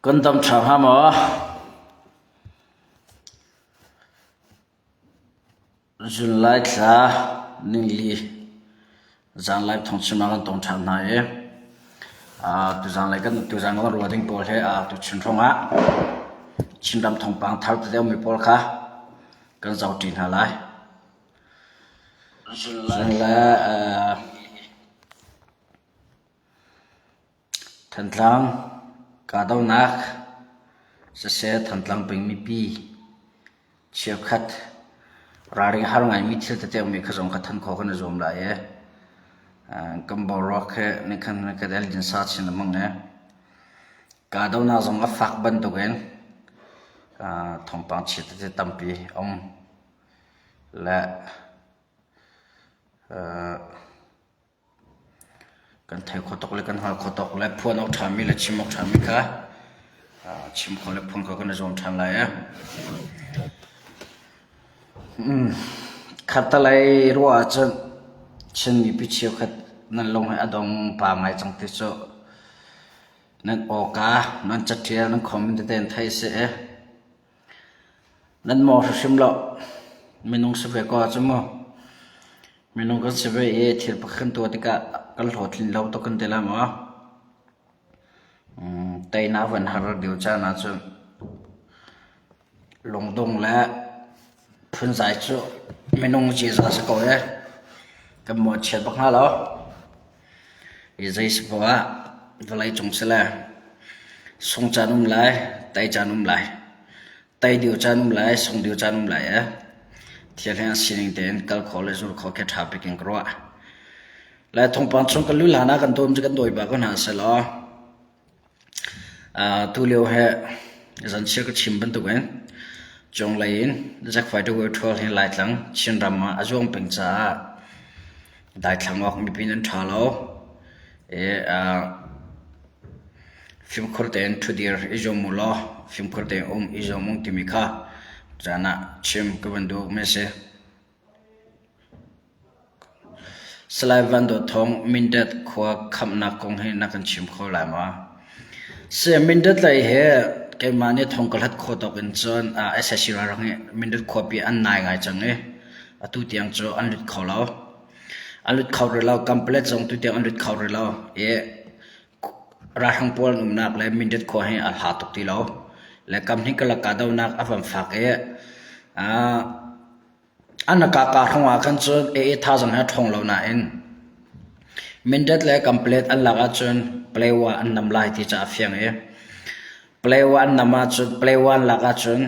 Kan dam ṭha hnga maw? Zunlai thla ningli zanlai thawngchim ah kan tong ṭhan hna i tuzanlei kan tuzan kan ruah ding pawl hi tuchun hrawng ah Chinram thawngpang thar tete a ummi pawl kha kan zohṭi hna lai. Cun le Thantlang kahdohnak siseh Thantlang peng mipi cheukhat ralring har ngaimi thil tete a ummi kha zong kha thanh khawh kan i zuam lai i kan boruak hi nikhat nikhat el din sa chin lengmang i kahdohnak zong a fak bantukin thawngpang chia tete tampi a um le Kan thei kho tuk le kan hngal kho tuk le phuan awk ṭhami le chim awk ṭhami kha chim kho le phuan kho kan i zuam ṭhan lai. Khattalei ruah ahcun Chin mipi cheukhat nan lung hi a dong pa ngai cang ti cu nan awka, nan caṭial, nan comment tete in theih a si i nan maw hrimhrim lo. Minung si ve ko ahcun mu. Minung kan si ve i thil pakhat kan tuah tikah kan hlawhtlin lo tuk kan ti lai maw? Teinak van har lio caan ahcun lungdong le phunzai cu minung ziaza si ko ee. Kan mawhchiat bak hnga lo. Hi zei si poah ah vawleicung si le sung caan um lai, tei caan um lai. Tei deu caan um lai, sung deu caan um lai ee. Thil hi an sining tein kal khawh le zul khawh khi ṭha bik in ka ruah. Lai thawngpang chung kan lu hlan ah kan dawm cu kan dawi bak ko hna sehlaw tulio he zanchiar ka chim bantukin cunglei in Zack Fighter Ṭhual hi Laitlang Chinram ah a zuang peng caah daithlang awk mipi nan ṭha lo i fimkhur tein ṭhudir i zuam u law fimkhur tein um i zuam u timi kha caan ah chim ka van duhmi a si. Salai Van Dawt Thawng, Mindat khua khamhnak kong hi na kan chim kho lai maw? Si, Mindat lei hi keimah nih thong ka hlat khawh tawk in cun SAC ralhrang hi Mindat khuapi an nai ngai cang i atu tiang cu an lut kho lo. An lut kho rih lo. Kanpalet zong tu tiang an lut kho rih lo i Ralhrang pawl an umnak le Mindat khua hi a hla tuk ti lo. Le kamhnih karlak kahdohnak a van fak i an kah hrawng ah khan cun AA thazaang he a ṭhawng lo nain Mindat le Kanpalet an lak ahcun Palewa an nam lai ti cu a fiang i Palewa an nam ahcun Palewa an lak ahcun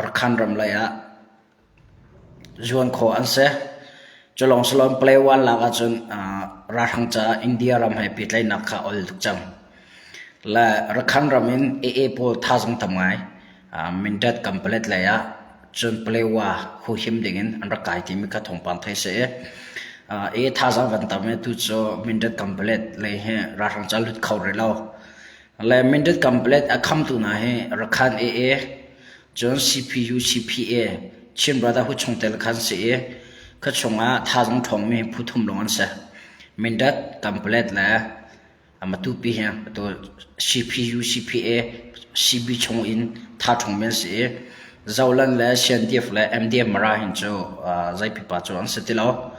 Rakhan ram lei ah Zuan khawh an si. Cu lawng si loin Palewa an lak ahcun ralhrang caah India ram he pehtlaihnak kha a ol tuk cang. Le Rakhan ram in AA pawl thazaang tam ngai. Mindat Kanpalet lei ah cun Palewa huhim dingin an rak kai timi kha thawngpang theih a si i AA thazaang van tam i tu cu Mindat Kanpalet lei hi ralhrang ca lut kho rih lo. Le Mindat Kanpalet a khamtu hna hi Rakhan AA Cun CPU, CPA, Chin Brotherhood chungtel kha an si i kha chungah thazaang ṭhawngmi phu thum lawng an si. Mindat, Kanpalet le Matupi hi atu CPU, CPA, CB chung in tha ṭhawngmi an si i Zolan le CNDF le MDM Mara hin cu zei pipa cu an si ti lo.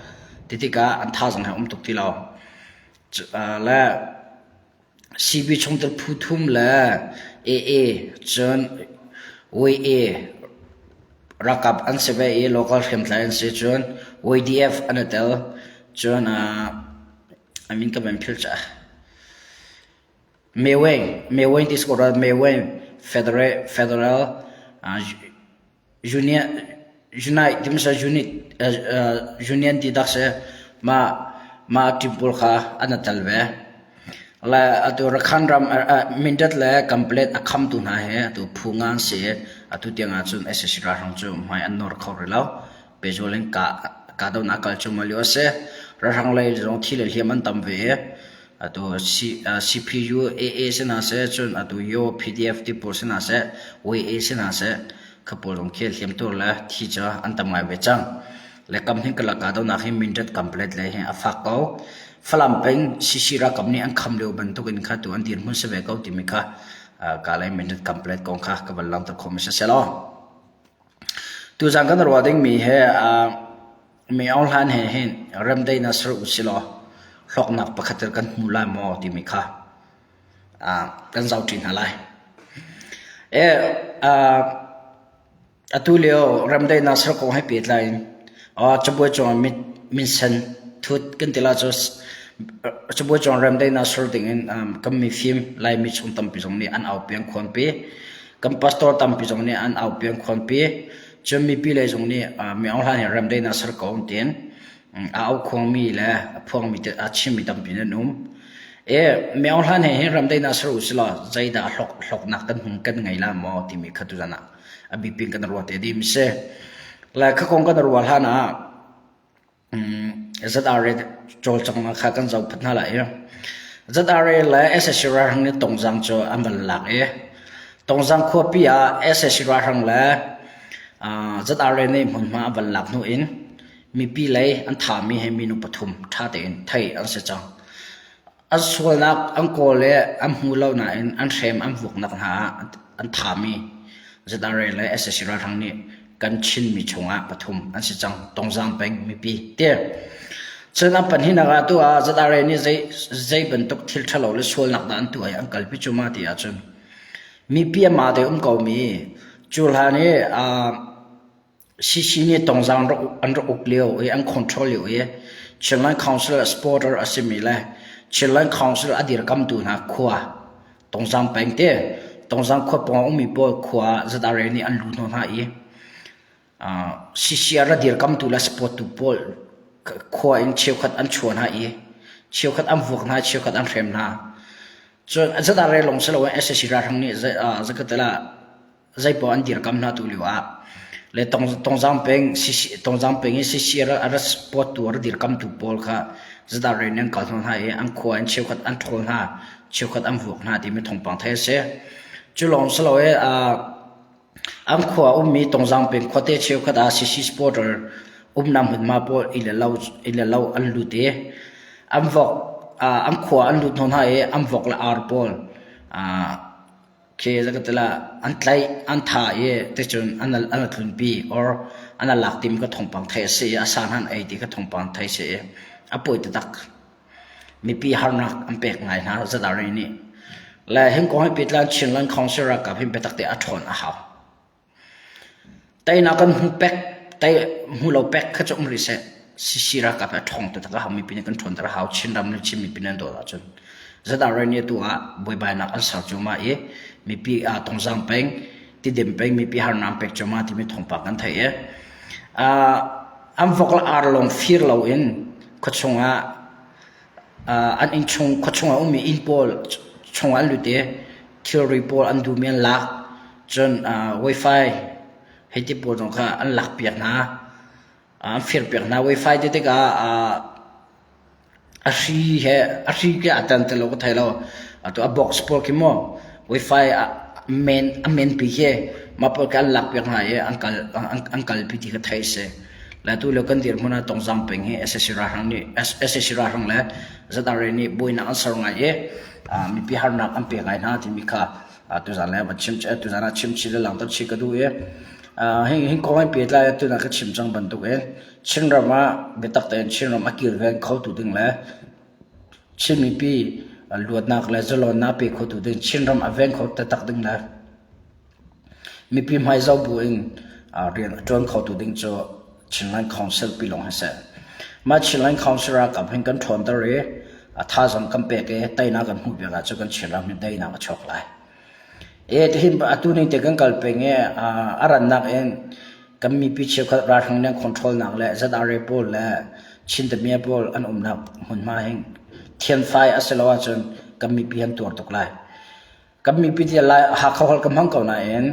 Ti tikah an thazaang hi a um tuk ti lo. Le CB chungtel phu thum le AA cun YA ralkap an si ve i local hriamtlai an si cun YDF an i tel cun a min ka van philh cah. Meweng Meweng ti si ko rua Meweng Federal Federal Union Unite timi si unit union ti dak si mah mah team pawl kha an i tel ve. Le atu Rakhan ram Mindat le Kanpalet a khamtu hna hi atu phu nga an si i atu tiang ahcun sac ralhrang cu hmai an nawr kho rih lo. Pehzul in kah kahdohnak kal cuahmah lio a si. Ralhrang lei zong thi le hliam an tam ve i atu CPU AA si hna seh cun atu YO PDF ti pawl si hna seh YA si hna seh kha pawl zong khi hliamtuar le thi cu an tam ngai ve cang. Le kam hin kalak kahdohnak hi Mindat Kanpalet lei hi a fak ko. Falam peng CC ralkap nih an kham lio bantuk in kha tu an dirhmun si ve ko timi kha. Kalay Mindat Kanpalet kong kha ka van langhter khawhmi si selaw. Tuzan kan ruah dingmi he Mi Aung Hlan he hin remdaihnak ser usilaw hlawknak pakhat kan hmu lai maw timi kha kan zohṭi hna lai. Atu lio remdaihnak ser kong he pehtlai in cabuai cungah minsen thut kan ti lai cu cabuai cung remdaihnak ser dingin kan mifim Laimi chung tampi zong nih an aupi an khuanpi. Kan pastor tampi zong nih an aupi an khuanpi. Cun mipi lei zong nih Mi Aung Hlaing hi remdaihnak ser ko tiin a aukhuangmi le a phuangmi a chimmi tampi an um. E Mi Aung Hlaing he hin remdaihnak ser u silaw zeidah a hlawk hlawknak kan hmu kan ngei la maw timi kha tuzan ah a bipi in kan ruah te ding si. Le kha kong kan ruah hlan ah ZRA cawlcanghnak kha kan zohphat hna lai i ZRA le sac ralhrang nih Tongzang cu an van lak i Tongzang khuapi ah sac ralhrang le ZRA nih hmunhma an van lak hnu in mipi lei an thahmi hi minung pathum ṭha tein theih an si cang. An sualnak an kawl i an hmu lo nain an hrem an vuaknak hna ah an thami ZRA le sac ralhrang nih kan Chinmi chungah pathum an si cang Tongzang peng mipi ti. Cun an pahnihnak ah tu ah ZRA nih zei zei bantuk thil ṭhalo le sualnak dah an tuah i an kalpi cu ma ti ahcun mipi a mah te um komi cu hlan i CC nih Tongzang an rak uk lio i an control lio i Chinland Council supporter a simi le Chinland Council a dirkamtu hna khua Tongzang peng te Tongzang khua pawng a ummi pawl khua ZRA nih an luh hnawh hna i CC a ra dirkamtu le supporttu pawl khua in cheukhat an chuah hna i cheukhat an vuak hna cheukhat an hrem hna. Cun ZRA lawng si loin sac ralhrang nih zakatala zeipaoh an dirkam hna tu lio ah le Tongzang peng Tongzang peng i CC a ra support tu a ra dirkamtu pawl kha zadah ren an kal hna i an khua in cheukhat an ṭhawl hna cheukhat an vuak hna timi thawngpang theih a si. Cu lawng si lo i an khua ummi Tongzang peng khuate cheukhat ah CC supporter umnak hmunhma pawl i le lo i le lo an lut i an vok an khua an lut hna i an vok le ar pawl Khi zakatila an tlaih an tha i ticun an an tlunpi or an lak tim ka thawngpang theih a si i a sa hna an ei ti ka thawngpang theih si i a pawi taktak. Mipi harnak an pek ngai hna ZRA nih. Le hin kong hi pitlan Chinland Council ralkap hin biatak te a ṭhawn a hau. Teinak kan hmu pek, tei hmu lo pek kha cu um rih seh. CC ralkap hi a ṭhawng taktak a hau mipi nih kan ṭhawnter a hau. Chinram le Chin mipi nan dawt ahcun. ZRA nih atu ah buaibainak an ser cuahmah i mipi aa tongzang peng, Tidim peng mipi harnak an pek cuahmah timi thawngpang kan theih i an vok le ar lawng fir loin khuachung ah an inn chung khuachung ah ummi inn pawl chungah an lut i thilri pawl an duhmi an lak. Cun wifi hei ti pawl zong kha an lakpiak hna. An firpiak hna. Wifi ti tikah a hri he a hri khi aa tel ti lo ka thei lo. Atu a box pawl khi mu wifi a men a menpi khi mah pawl khi an lakpiak hna i an kal an kalpi ti kha theih a si. Le atu lio kan dirhmun ah Tongzang peng hi sac ralhrang nih sac ralhrang le ZRA nih buainak an ser ngai i mipi harnak an pek ngai hna timi kha tuzan le chim tuzan ah chim chih le langhter chih ka duh i hi hi kong an pehtlai ah tuna ka chim cang bantuk in Chinram ah biatak tein Chinram a kilven khotu ding le Chin mipi luatnak le zalonnak pe khotu ding Chinram a veng kho taktak ding le mipi hmai zoh bu in rian a ṭuan khotu ding cu Chinland Council pi lawng hi si. Mah Chinland Council ralkap hin kan ṭhawnter i a thazaang kan pek i teinak kan hmuh piak ahcun kan Chinram hi daihnak a chuak lai. E tihin atu ning te kan kal peng i a rannak in kan mipi cheukhat ralhrang nih an control nak le ZRA pawl le Chin Tamia pawl an umnak hmunhma hin thianfai a si lo ahcun kan mipi an tuar tuk lai. Kan mipi ti lai Hakha holh ka hmang ko nain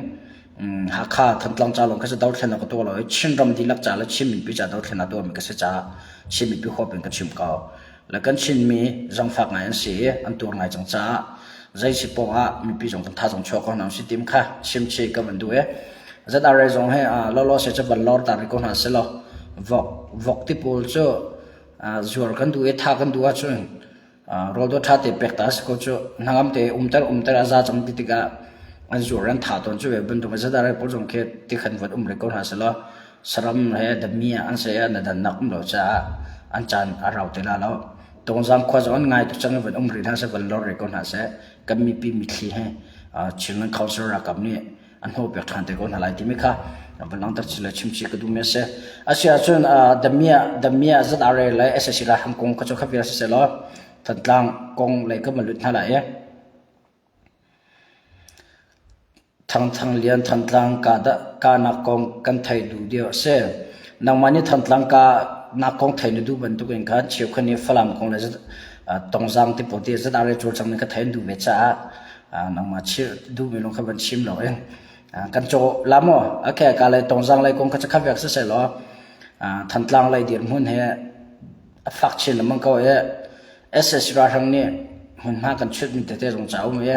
Hakha Thantlang ca lawng kha si dothlennak ka tuah lo i Chinram dihlak ca le Chin mipi ca dothlennak tuahmi ka si caah Chin mipi huap in ka chim ko. Le kan Chinmi zangfak ngai an si i an tuar ngai cang caah zei si poah ah mipi zong kan thazaang chuah ko hna si tim kha chimchi ka van duh i ZRA zong hi lawlaw se cu van lor ta rih ko hna seh law vok vok ti pawl cu zuar kan duh i tha kan duh ahcun. Rawl dawt ṭha te pek ta a si ko cu. Hnangam te umter umter a za cang ti tikah an zuar an tha tawn cu ve bantuk a zadar pawl zong khi tikhan van um rih ko hna selaw saram he dami ah an se ah na dannak um lo caah an caan a rau te la lo. Tongzang khua zong an ngai tuk cang i van um rih hna seh van lor rih ko hna seh kan mipi mitthli he Chinland Council ralkap nih an hnawh piak ṭhan te ko hna lai timi kha van langhter chin le chim chih ka duhmi a si. Asi ahcun Damia Damia ZRA le SAC ralhrang kong kha cu kha vial siseh law Thantlang kong lei kan van lut hna lai i Thangthang Lian Thantlang kahnak kong kan thei duh deuh a si. Nangmah nih Thantlang kahnak kong thei na duh bantuk in khan cheukhat nih Falam kong le Tongzang ti pawl ti ZRA cawlcang ning kha thei an duh ve caah nangmah duhmi lawng kha van chim lo in kan caw la maw? Okay, ka lei Tongzang lei kong kha cu kha vek siseh law Thantlang lei dirhmun he a fak chin lengmang ko i SS ralhrang nih hmunhma kan chutmi tete zong ca um i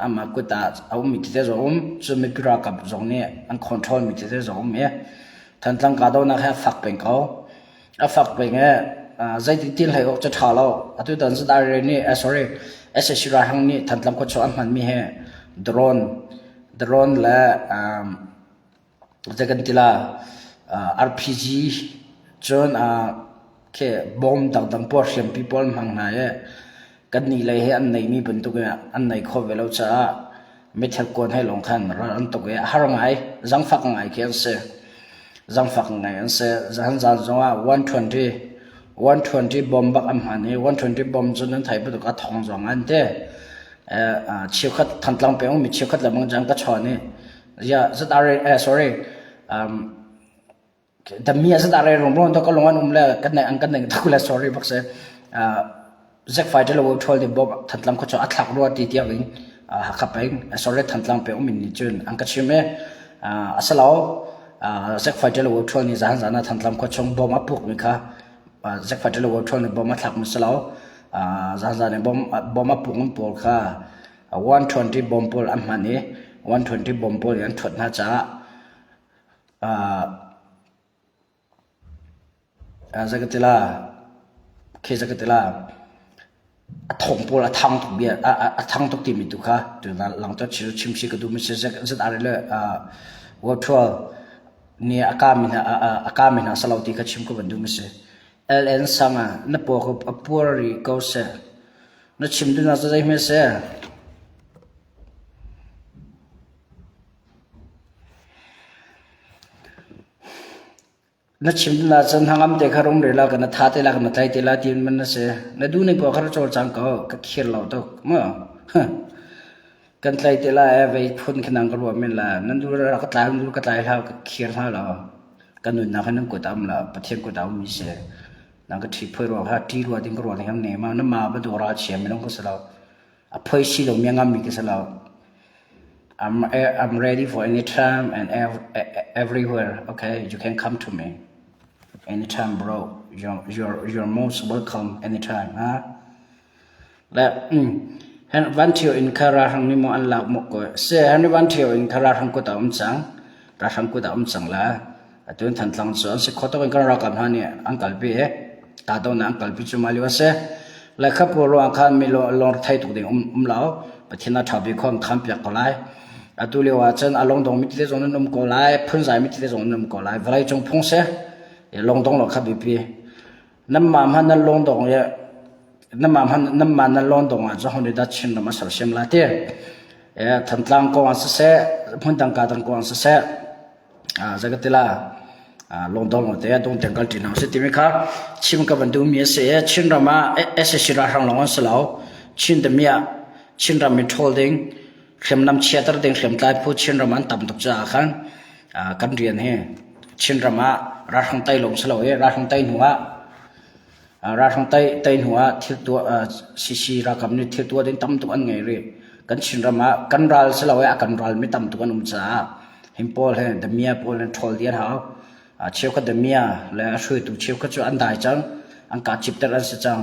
amah kut ah a ummi tete zong um cun mipi ralkap zong nih an control mi tete zong um i Thantlang kahdohnak hi a fak peng ko. A fak peng i zeiti til hlei awk cu ṭha lo. Atu tan ZRA nih eh, sorry SAC ralhrang nih Thantlang khuachuah an hmanmi hi drone drone le um, zei kan ti la RPG cun khi bom dangdang pawl hriampi pawl hmang hna i kannih lei hi an neimi bantuk in an nei kho ve lo caah meithal kuan he lawng khan ral an tuk i a har ngai zangfak ngai khi an si zangfak ngai an si zan zan zongah 120 120 bomb bak an hman i 120 bomb cu nan thei bantuk a thong zong an ti cheukhat Thantlang peng mi cheukhat le bang jang ka chawn i ya ZRA eh sorry um dami a ZRA rong rong to ka long an um le kan nei an kan nei tak le sorry bak se Zack fighter lo thol de bob Thantlang kho cho a thlak rua ti tiang in Hakha peng sorry Thantlang peng um in ni chun an ka chim e asalo Zack fighter lo thol ni zan zan Thantlang kho chung bom a puk mi kha Zack fighter lo thol ni bom a thlak mi salo zan zan bom bom a puk pawl kha 120 bomb pawl an hman i 120 bomb pawl in an thuat hna caah zei ka ti la khi zei ka ti la a thong pawl a thang tuk bia a thang tuk timi tu kha tu langter chim si ka duh mi si zat are le world ni a ka mi hna a ka mi hna salo ti kha chim ka van duh mi si LN sanga na paw ko a puar ri ko seh Na chim duhnak cu zeihme a si? Na chim duhnak cun hnangam te kha rum rih la, ka na tha te la, ka na tlai te la ti man na si. Na duh ning poah kha ra cawlcang ko, ka khir lo tuk. Mu? Kan tlai te la e, vei phun khi nang ka ruah men la. Nan duh ra ka tlai, nan duh ka tlai hlah, ka khir hna lo. Ka nunnak hi nan kut ah um la, Pathian kut ah ummi si. Nang ka ṭhi phoi ruang kha ṭi rua ding ka ruah ning ne ma na ma bantuk ral chia minung ka si lo. A phoi si lo mi a ngam mi ka si lo. I'm I'm ready for any time and everywhere. Okay, you can come to me anytime, bro. You're you're you're most welcome anytime, huh? Le Van Thio in kha ralhrang nih maw an lak maw ko si Henry Van Thio in kha ralhrang kut ah um cang ralhrang kut ah um cang la atu in Thantlang cu an si kho tuk in kan ralkap hna nih an kalpi i kahdohnak an kalpi cu mah lio a si le kha pawl ruangah khan mi lung thei tuk ding um um lo Pathian a ṭha bik kho an khan piak ko lai atu lio ah cun a lungdong mi tete zong nan um ko lai phunzai mi tete zong nan um ko lai vawlei cung phung si lungdong lo kha biapi Nanmah hmanh nan lungdong i nanmah hmanh nanmah nan lungdong ah cun nih dah Chinram a sersiam lai ti. Thantlang kong ah siseh, hmundang ka dang kong ah siseh, zei ka ti la, lungdong te dong tiang kal ṭi hna usih timi kha chim ka van duhmi a si i Chinram ah sac ralhrang lawng an si lo. Chin dami ah Chinram in ṭhawl ding, hriamnam chiater ding hriamtlai phu Chinram an tam tuk caah khan kan rian hi Chinram ah ralhrang tei lawng si lo i ralhrang tei hnu ah ralhrang tei tei hnu ah thil tuah CC ralkap nih thil tuah ding tam tuk an ngei rih. Kan Chinram ah kan ral si lo i a kan ral mi tam tuk an um caah hin pawl he Damia pawl he ṭhawl dih an hau. Cheukhat Damia le a hruaitu cheukhat cu an dai cang, an kaa cipter an si cang.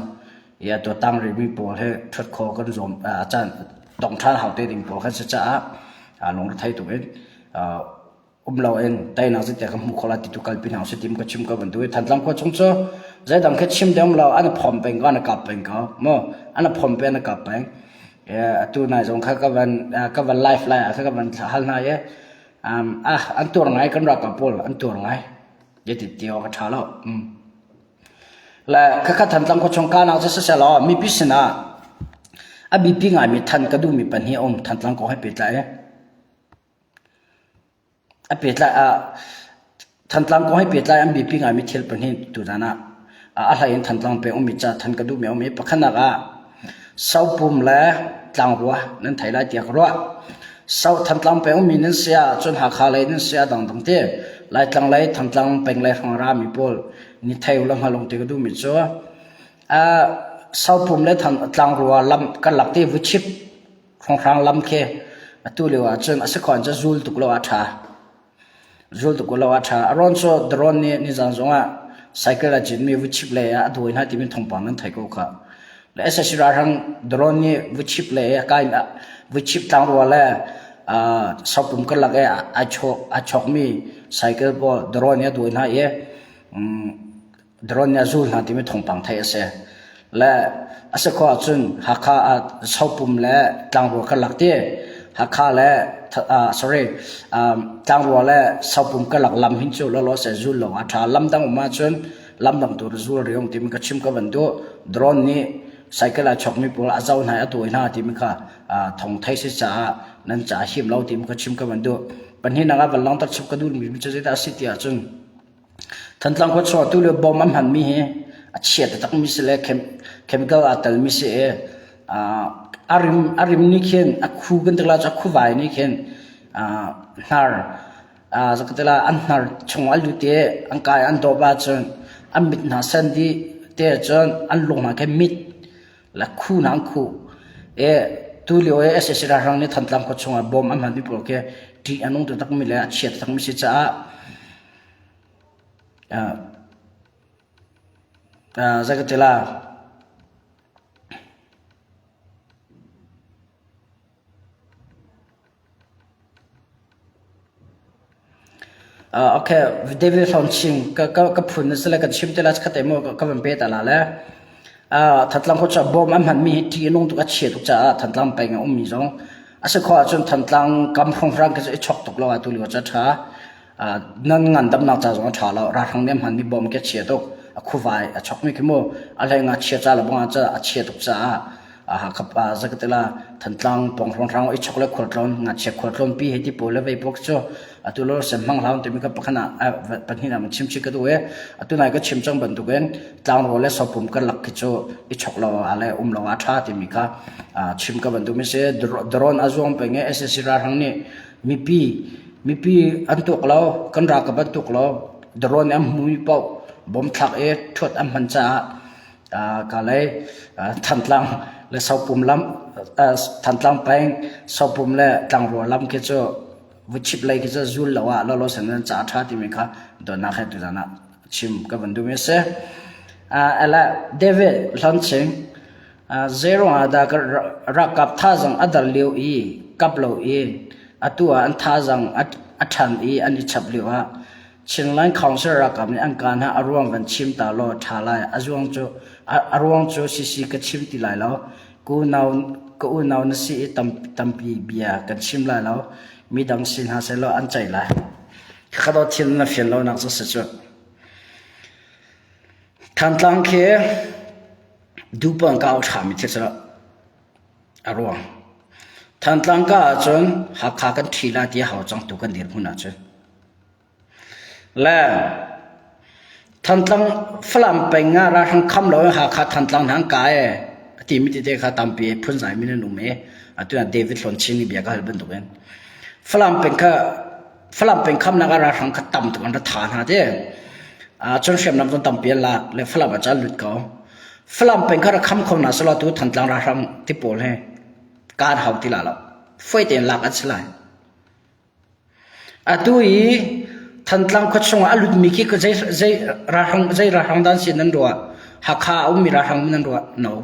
I atu tang rihmi pawl he ṭhuat kho kan zuam caan tong ṭhan hau te ding pawl kan si caah lungrethei tuk in. Um loin teinak zeitia ka hmuh khawh lai ti tu kalpi hna usih tim ka chim ko bantuk i Thantlang khua chung cu zeidang khi chim deuh lo an i phom peng ko an i kap peng ko mu an i phom peng an i kap peng atu nai zong kha ka van ka van live lai ah kha ka van hal hna i ah an tuar ngai kan ralkap pawl an tuar ngai ti ti awk a ṭha lo le khakha Thantlang khua chung kahnak cu siseh law mipi sinah a biapi ngaimi than ka duhmi pahnih a um Thantlang kong he pehtlai A pehtlai ah Thantlang kong he pehtlai an biapi ngaimi thil pahnih tuzan ah a hlei in Thantlang peng ummi ca than ka duhmi a um i pakhatnak ah Sopum le Tlangrua nan thei lai tiah ka ruah. So Thantlang peng ummi nan si ahcun Hakha lei nan si ah dangdang ti Laitlang lei Thantlang peng lei hrawng a rami pawl nih thei u law hngalh ti ka duhmi cu Sopum le Tlangrua lam karlak ti vuchip Hrawnghrang lam khi atu lio ahcun a si khawh in cun zul tuk lo ah a ṭha. Zul tuk lo ah a ṭha. A rawn cu drone nih nizan zongah cycle a cinmi vuchip lei ah a dawi hna timi thawngpang nan theih ko khah. Le SAC ralhrang drone nih vuchip lei a kai vuchip tlangrua le sopum karlak i ai chawk ai chawkmi cycle pawl drone nih a dawi hna i Drone nih a zul hna timi thawngpang theih a si. Le a si khawh ahcun Hakha ah Sopum le Tlangrua karlak ti Hakha le uh, sorry um, Tlangrua le Sopum karlak lam hin cu lawlaw se zul lo a ṭha. Lam dang um ahcun lam dang tu zul riong timi ka chim ka van duh. Drone nih cycle a chokmi pawl a zoh hna i a dawi hna timi kha uh, thawng thei si caah nan ca him lo timi ka chim ka van duh. Pahnihnak ah van langter chap ka duhmi cu zeidah a si ti ahcun Thantlang khua chung ah tulio bom an hmanmi hi a chia taktakmi si le chemical aa telmi si i a rim a rim nih khin a khu kan ti lai cu a khuvai nih khin hnar zakatila an hnar chung a lut i an kai an dawp ahcun an mit hna sen dih te cun an lung hna khi mit le khu hna an khuh i tulio i sac ralhrang nih Thantlang khua chung ah bom an hmanmi pawl khi ṭih a nung taktakmi le a chia taktakmi si caah Zei ka ti la? Okay, David Hlawnching ka ka ka phun na si le kan chim te la khat te mu ka van pe ta la le. Thantlang khua cu bom an hmanmi hi ṭih a nung tuk a chia tuk caah Thantlang peng a ummi zong a si khawh ahcun Thantlang kam hrawnghrang khi cu i chok tuk lo atu lio cu a ṭha. Nan ngandamnak ca zong a ṭha lo. Ralhrang nih an hmanmi bom khi a chia tuk. A khuvai a chokmi khi mu a hlei ngakchia ca le bang ah a chia tuk caah Hakha zakatila Thantlang pawng hrawnghrang i chok le khualtlawn ngakchia khualtlawn pi hei ti pawl le vei pawl cu atu lo sem hmang hlah timi ka pakhat ah pahnih ah chim chih ka duh i atu nai ka chim cang bantukin tlangrawl le sopum karlak khi cu i chok lo ah le um lo ah ṭha timi kha chim ka van duhmi si drone a zuang peng i SAC ralhrang nih mipi mipi an tuak lo kan ralkap an tuak lo drone an hmumi paoh bom thlak i ṭhuat an hman caah ka lei Thantlang le Sopum lam Thantlang peng Sopum le Tlangrua lam khi cu vuchip lei khi cu zul lo ah lawlaw sen nan ca ṭha timi kha dawtnak he tuzan ah chim ka van duhmi a si. Ala David Hlonching zeiruang ah dah ralkap thazang a dar lio i kap lo i atu ah an thazang a ṭhan i an i chap lio ah Chinland Council ralkap nih an kaan ah a ruang van chim ta law ṭha lai. A ruang cu a ruang cu sisi ka chim ti lai lo. Ka unau ka unau na si i tam, tampi bia kan chim lai lo. Midang si hna sehlaw an ceih lai. Khakha dawt thil na fian lonak cu si cu. Thantlang khi duhpang ka au ṭhami thil cu a ruang. Thantlang ka ahcun Hakha kan ṭhi lai ti a hau cang tu kan dirhmun ahcun. Le Thantlang Falam peng ah ralhrang kham lo in Hakha Thantlang hna an kai ee a timi tete kha tampi phunzai min an um i atu ah David Hlawn nih bia ka hal bantukin Falam peng kha Falam peng khamnak ah ralhrang kha tam tuk an ra tha hna ti. Cun hriamnam zong tampi an lak le Falam ah cun an lut ko. Falam peng kha rak kham kho hna selaw tu Thantlang ralhrang ti pawl hi kaan hau ti la lo. Foi tein lak an si lai. Atu i Thantlang khua chungah a lutmi khi zei, zei ralhrang, zei ralhrang dah an si nan ruah? Hakha a ummi ralhrang nan ruah? No.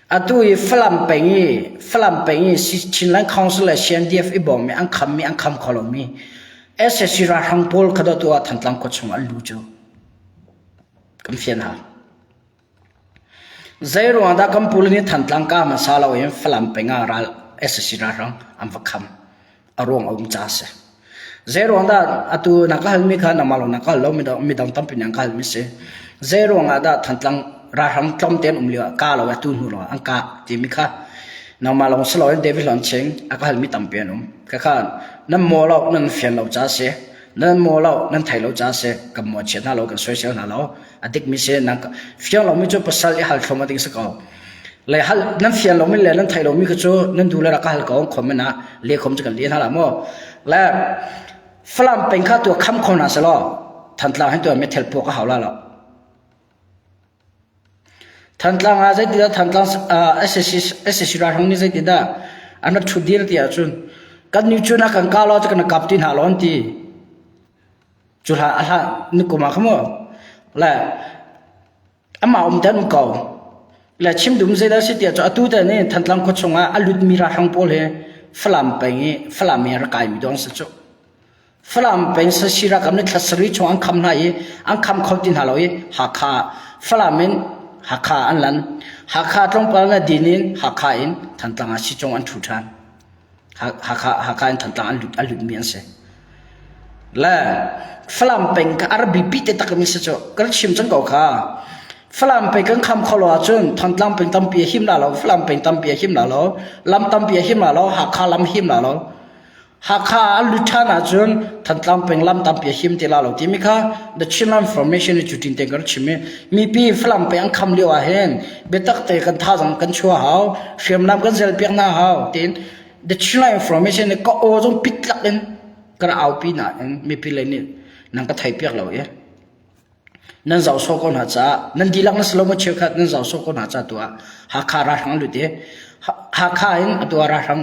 Atu i Falam peng i Falam peng i Chinland Council le CNDF i bawm i an khammi an kham kho lomi sac ralhrang pawl kha dawtu ah Thantlang khua chung an lu cu kan fian hau. Zei ruang dah kan pule nih Thantlang ka hmasa loin Falam peng ah ral sac ralhrang an va kham? A ruang a um ca a si. Zeiruang dah atu na ka halmi kha nangmah lawng na ka hal lo midang tampi nih an ka halmi si. Zeiruang ah dah Thantlang ralhrang tlawmte an um lio ah ka lo atu hnu lawng ah an kah timi kha nangmah lawng si loin David Hlawn Ching a ka halmi tampi an um. Khakha nan maw lo nan fian lo ca si. Nan maw lo nan thei lo ca si. Kan mawhchiat hna lo kan soisel hna lo. A dikmi si nan fiang lomi cu pasal i hal thlum a ding si ko. Le hal nan fian lomi le nan thei lomi kha cu nan duh le rak ka hal ko comment ah le khom cu kan leh hna la mu. Le Falam peng kha tu kham kho hna selaw Thantlang hin tu methel puak a hau la lo. Thantlang ah zeitidah Thantlang SSC SSC ralhrang nih zeitidah an rak ṭhut dir ti ahcun kan nih cun a kan kah lo cu kan kap ti hna lo an ti. Cu hlah a hlah ni kum ah kha mu. Le Amah um te an um ko. Le chim dum zeidah si tiah cu atu te nih Thantlang khua chungah a lutmi ralhrang pawl hi Falam peng i Falam i rak kaimi dawng si cu. Falam peng Sasi ralkap nih thla sarih chung an kham hna i an kham kho ti hna lo i Hakha Falam in Hakha an lan. Hakha tlawmpal na din in Hakha in Thantlang ah sicung an ṭhu ṭhan. Hakha Hakha in Thantlang an lut a lutmi an si. Le Falam peng ka ar bipi te tak mi si cu kan chim cang ko kha. Falam peng kan kham kho lo ahcun Thantlang peng tampi a him la lo, Falam peng tampi a him la lo, lam tampi a him la lo, Hakha lam him la lo. Hakha a lut ṭhan ahcun Thantlang peng lam tampi a him ti la lo timi kha The Chinland Formation i cutin te kan chim i mipi Falam peng an kham lio ah hin biatak te kan thazang kan chuah hau, hriamnam kan zel piak hna hau tiin The Chinland Information nih ka aw zong pitlak in kan aupi nain mipi lei nih nan ka thei piak lo i nan zoh sawh ko hna caah nan dihlak na si lo maw cheukhat nan zoh sawh ko hna caah tu ah Hakha ralhrang an lut i Hakha in atu ah ralhrang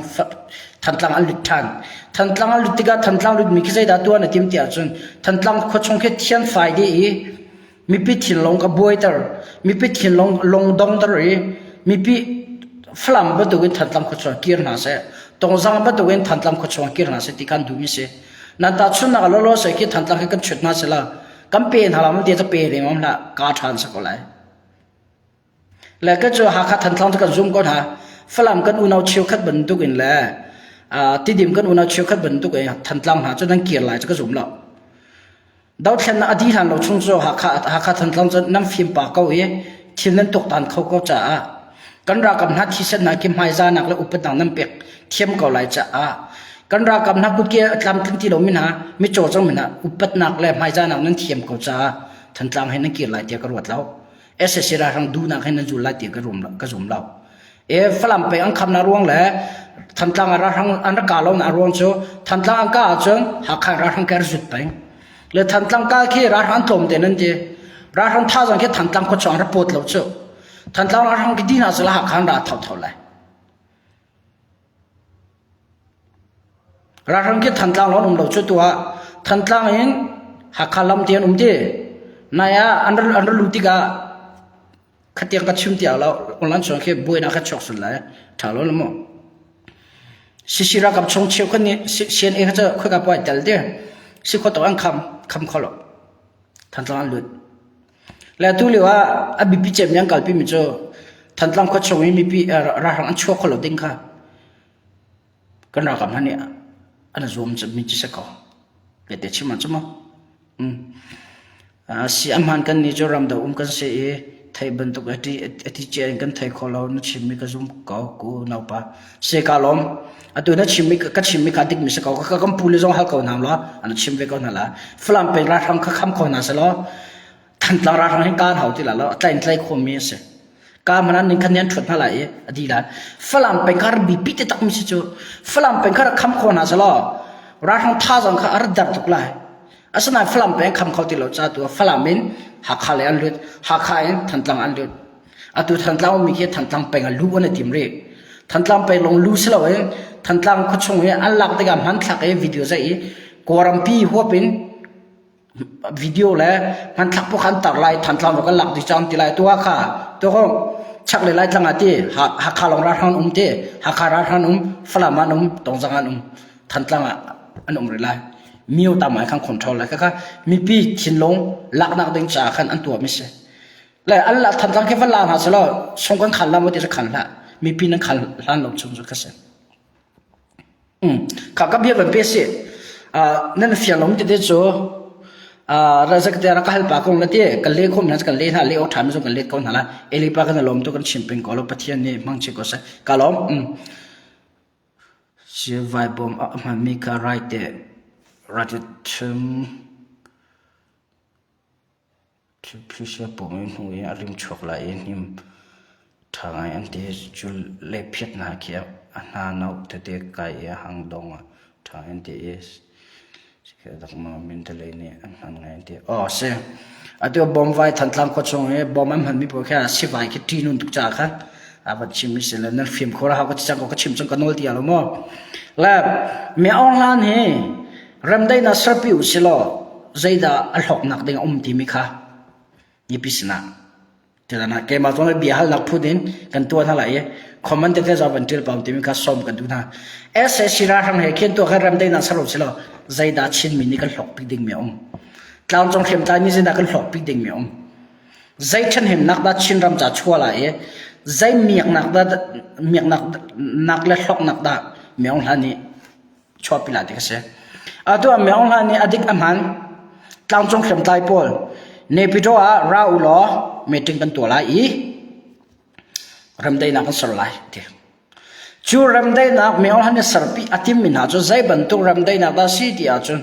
Thantlang an lut ṭhan. Thantlang an lut tikah Thantlang lutmi khi zeidah tuah na tim ti ahcun Thantlang khuachung khi thianfai dih i mipi thinlung ka buaiter mipi thinlung lung dongter i mipi Falam bantukin Thantlang khuachung kir hna seh Tongzang bantukin Thantlang khuachung kir hna seh ti kan duhmi si nan tahchunhnak ah lawlaw seh khi Thantlang khi kan chut hna sila kan pe hna la ti pe ding om hlah ka ṭhan sa ko lai le ka cu Hakha Thantlang cu kan zum ko hna Falam kan unau cheukhat bantuk in le Tidim kan unau cheukhat bantuk in Thantlang hna cu nan kir lai cu ka zum lo Dothlennak a dih hlan lo chung cu Hakha, Hakha Thantlang cu nan fim pa ko i thil nan tuaktan kho ko caah kan ralkap hna thisen hna khi hmaizahnak le upatnak nan pek thiam ko lai caah kan ralkap hna kutke a tlamtling ti lomi hna mitcaw cangmi hna upatnak le hmaizahnak nan thiam ko caah Thantlang he nan kir lai tiah ka ruat lo. SSC ralhrang duhnak he nan zul lai tiah ka rum ka zum lo. E Falam peng an khamnak ruang le Thantlang ah ralhrang an rak kah lonak ruang cu Thantlang an kah ahcun Hakha ralhrang ke zut peng. Le Thantlang kal khi ralhrang an tlawm te nan ti. Ralhrang thazaang khi Thantlang khuachung an rak pawt lo cu. Thantlang ralhrang khi dihna cu Hakha an ra thotho lai. Ralhrang khi Thantlang lawng an um lo cu tu ah Thantlang in Hakha lam ti an um ti. Nai ah an ra an ra luh tikah Khatiang ka chim tiah lo online chung khi buainak kha chuak sul lai ṭha lo mu. Sisi ralkap chung cheukhat nih CNA kha cu khoika puai tel ti si kho tok an kham kham kho lo Thantlang an lut. Le tu lio ah a bipi cem yang kalpi mi cu Thantlang khua chung i mipi ralhrang an chuak kho lo ding kha kan ralkap hna nih an zuam mi ci si ko. Te chim ah cu mu. Si a hmaan kan nih cu ramdo um kan si i theih bantuk a ti cia in kan thei kho lo na chimmi ka zum ko ku naupa si ka lawm atu na chimmi ka chimmi kha dikmi si ko ka kan pu le zong hal ko hna law an chim ve ko hna la Falam peng ralhrang kha kham kho hna selaw Thantlang ralhrang hin kaan hau ti la lo a tlai in tlai khomi a si ka manan ning khan nian ṭhuat hna lai i a di lai Falam peng kha bipi te takmi si cu Falam peng kha rak kham kho hna selaw ralhrang thazaang kha a rat dar tuk lai Asinain Falam peng kham kho ti lo ca tu ah Falam in Hakha lei an lut, Hakha in Thantlang an lut. Atu Thantlang ummi khi Thantlang peng ah luh an i tim rih. Thantlang peng lawng lu si loin Thantlang khuachung i an lak tikah hmanthlak i video zeih i Kawlrampi huap in video le hmanthlak pawh kha an tar lai Thantlang rawk an lak dih cang ti lai tu ah kha tu ko. Chaklei Laitlang ah ti Hakha lawng ralhrang um ti Hakha ralhrang um Falam an um Tongzang an um Thantlang ah an um rih lai. Myo tam ai khan control lai khakha mipi thinlung laknak ding caah khan an tuah mi si. Le an la Thantlang khi van la hna selaw sung kan khan la maw ti cu khan hlah. Mipi nan khan hlan lo chung cu kha si. Kha ka bia van pe si. Nan fiang lo tete cu razak te rak ka hal pa kong la ti kan le khom hna kan le hna le awk ṭha mi zong kan let ko hna la. Eli pa kan lawm tu kan chim peng ko lo Pathian nih hmang chin ko seh. Ka lawm. Sivai bawm a hmanmi kha right te right thum Thilphisia pawng i hnu i a rim chuak lai i hnim ṭha ngai an ti. Cu lephiat hna khi a hna no tete kai i a hang dong ah ṭha an ti i Mintalay nih an hman ngai an ti. Aw si. Atu bawmvai Thantlang khua chung i bawm an hmanmi pawl khi sivai khi ṭihnun tuk caah khan a van chim mi si le nan fim khur a hau ka ti cang ko ka chim cang ka nawl ti lo maw. Le mi Aung Hlan hi remdaihnak serpi u si law zeidah a hlawknak ding a um timi kha mipi sinah titan ah keimah zong bia halnak phun in kan tuah hna lai i comment tete zong van ṭial pam timi kha sawm kan duh hna. SAC ralhrang he khin tuah khan remdaihnak ser u si law zeidah Chinmi nih kan hlawkpi dingmi a um. Tlangcung hriamtlai nih zeidah kan hlawkpi dingmi a um. Zei ṭhenhemnak dah Chinram ca chuah lai i zei miaknak dah miaknak nak le hlawknak dah Myaung Hla nih chuahpi lai ti ka si. Atu ah Myaung Hla nih a dik a hman tlangcung hriamtlai pawl Naypyidaw ah ra u law meeting kan tuah lai i remdaihnak kan ser lai ti. Cu remdaihnak Myaung Hla nih serpi a timmi hna cu zei bantuk remdaihnak dah si ti ahcun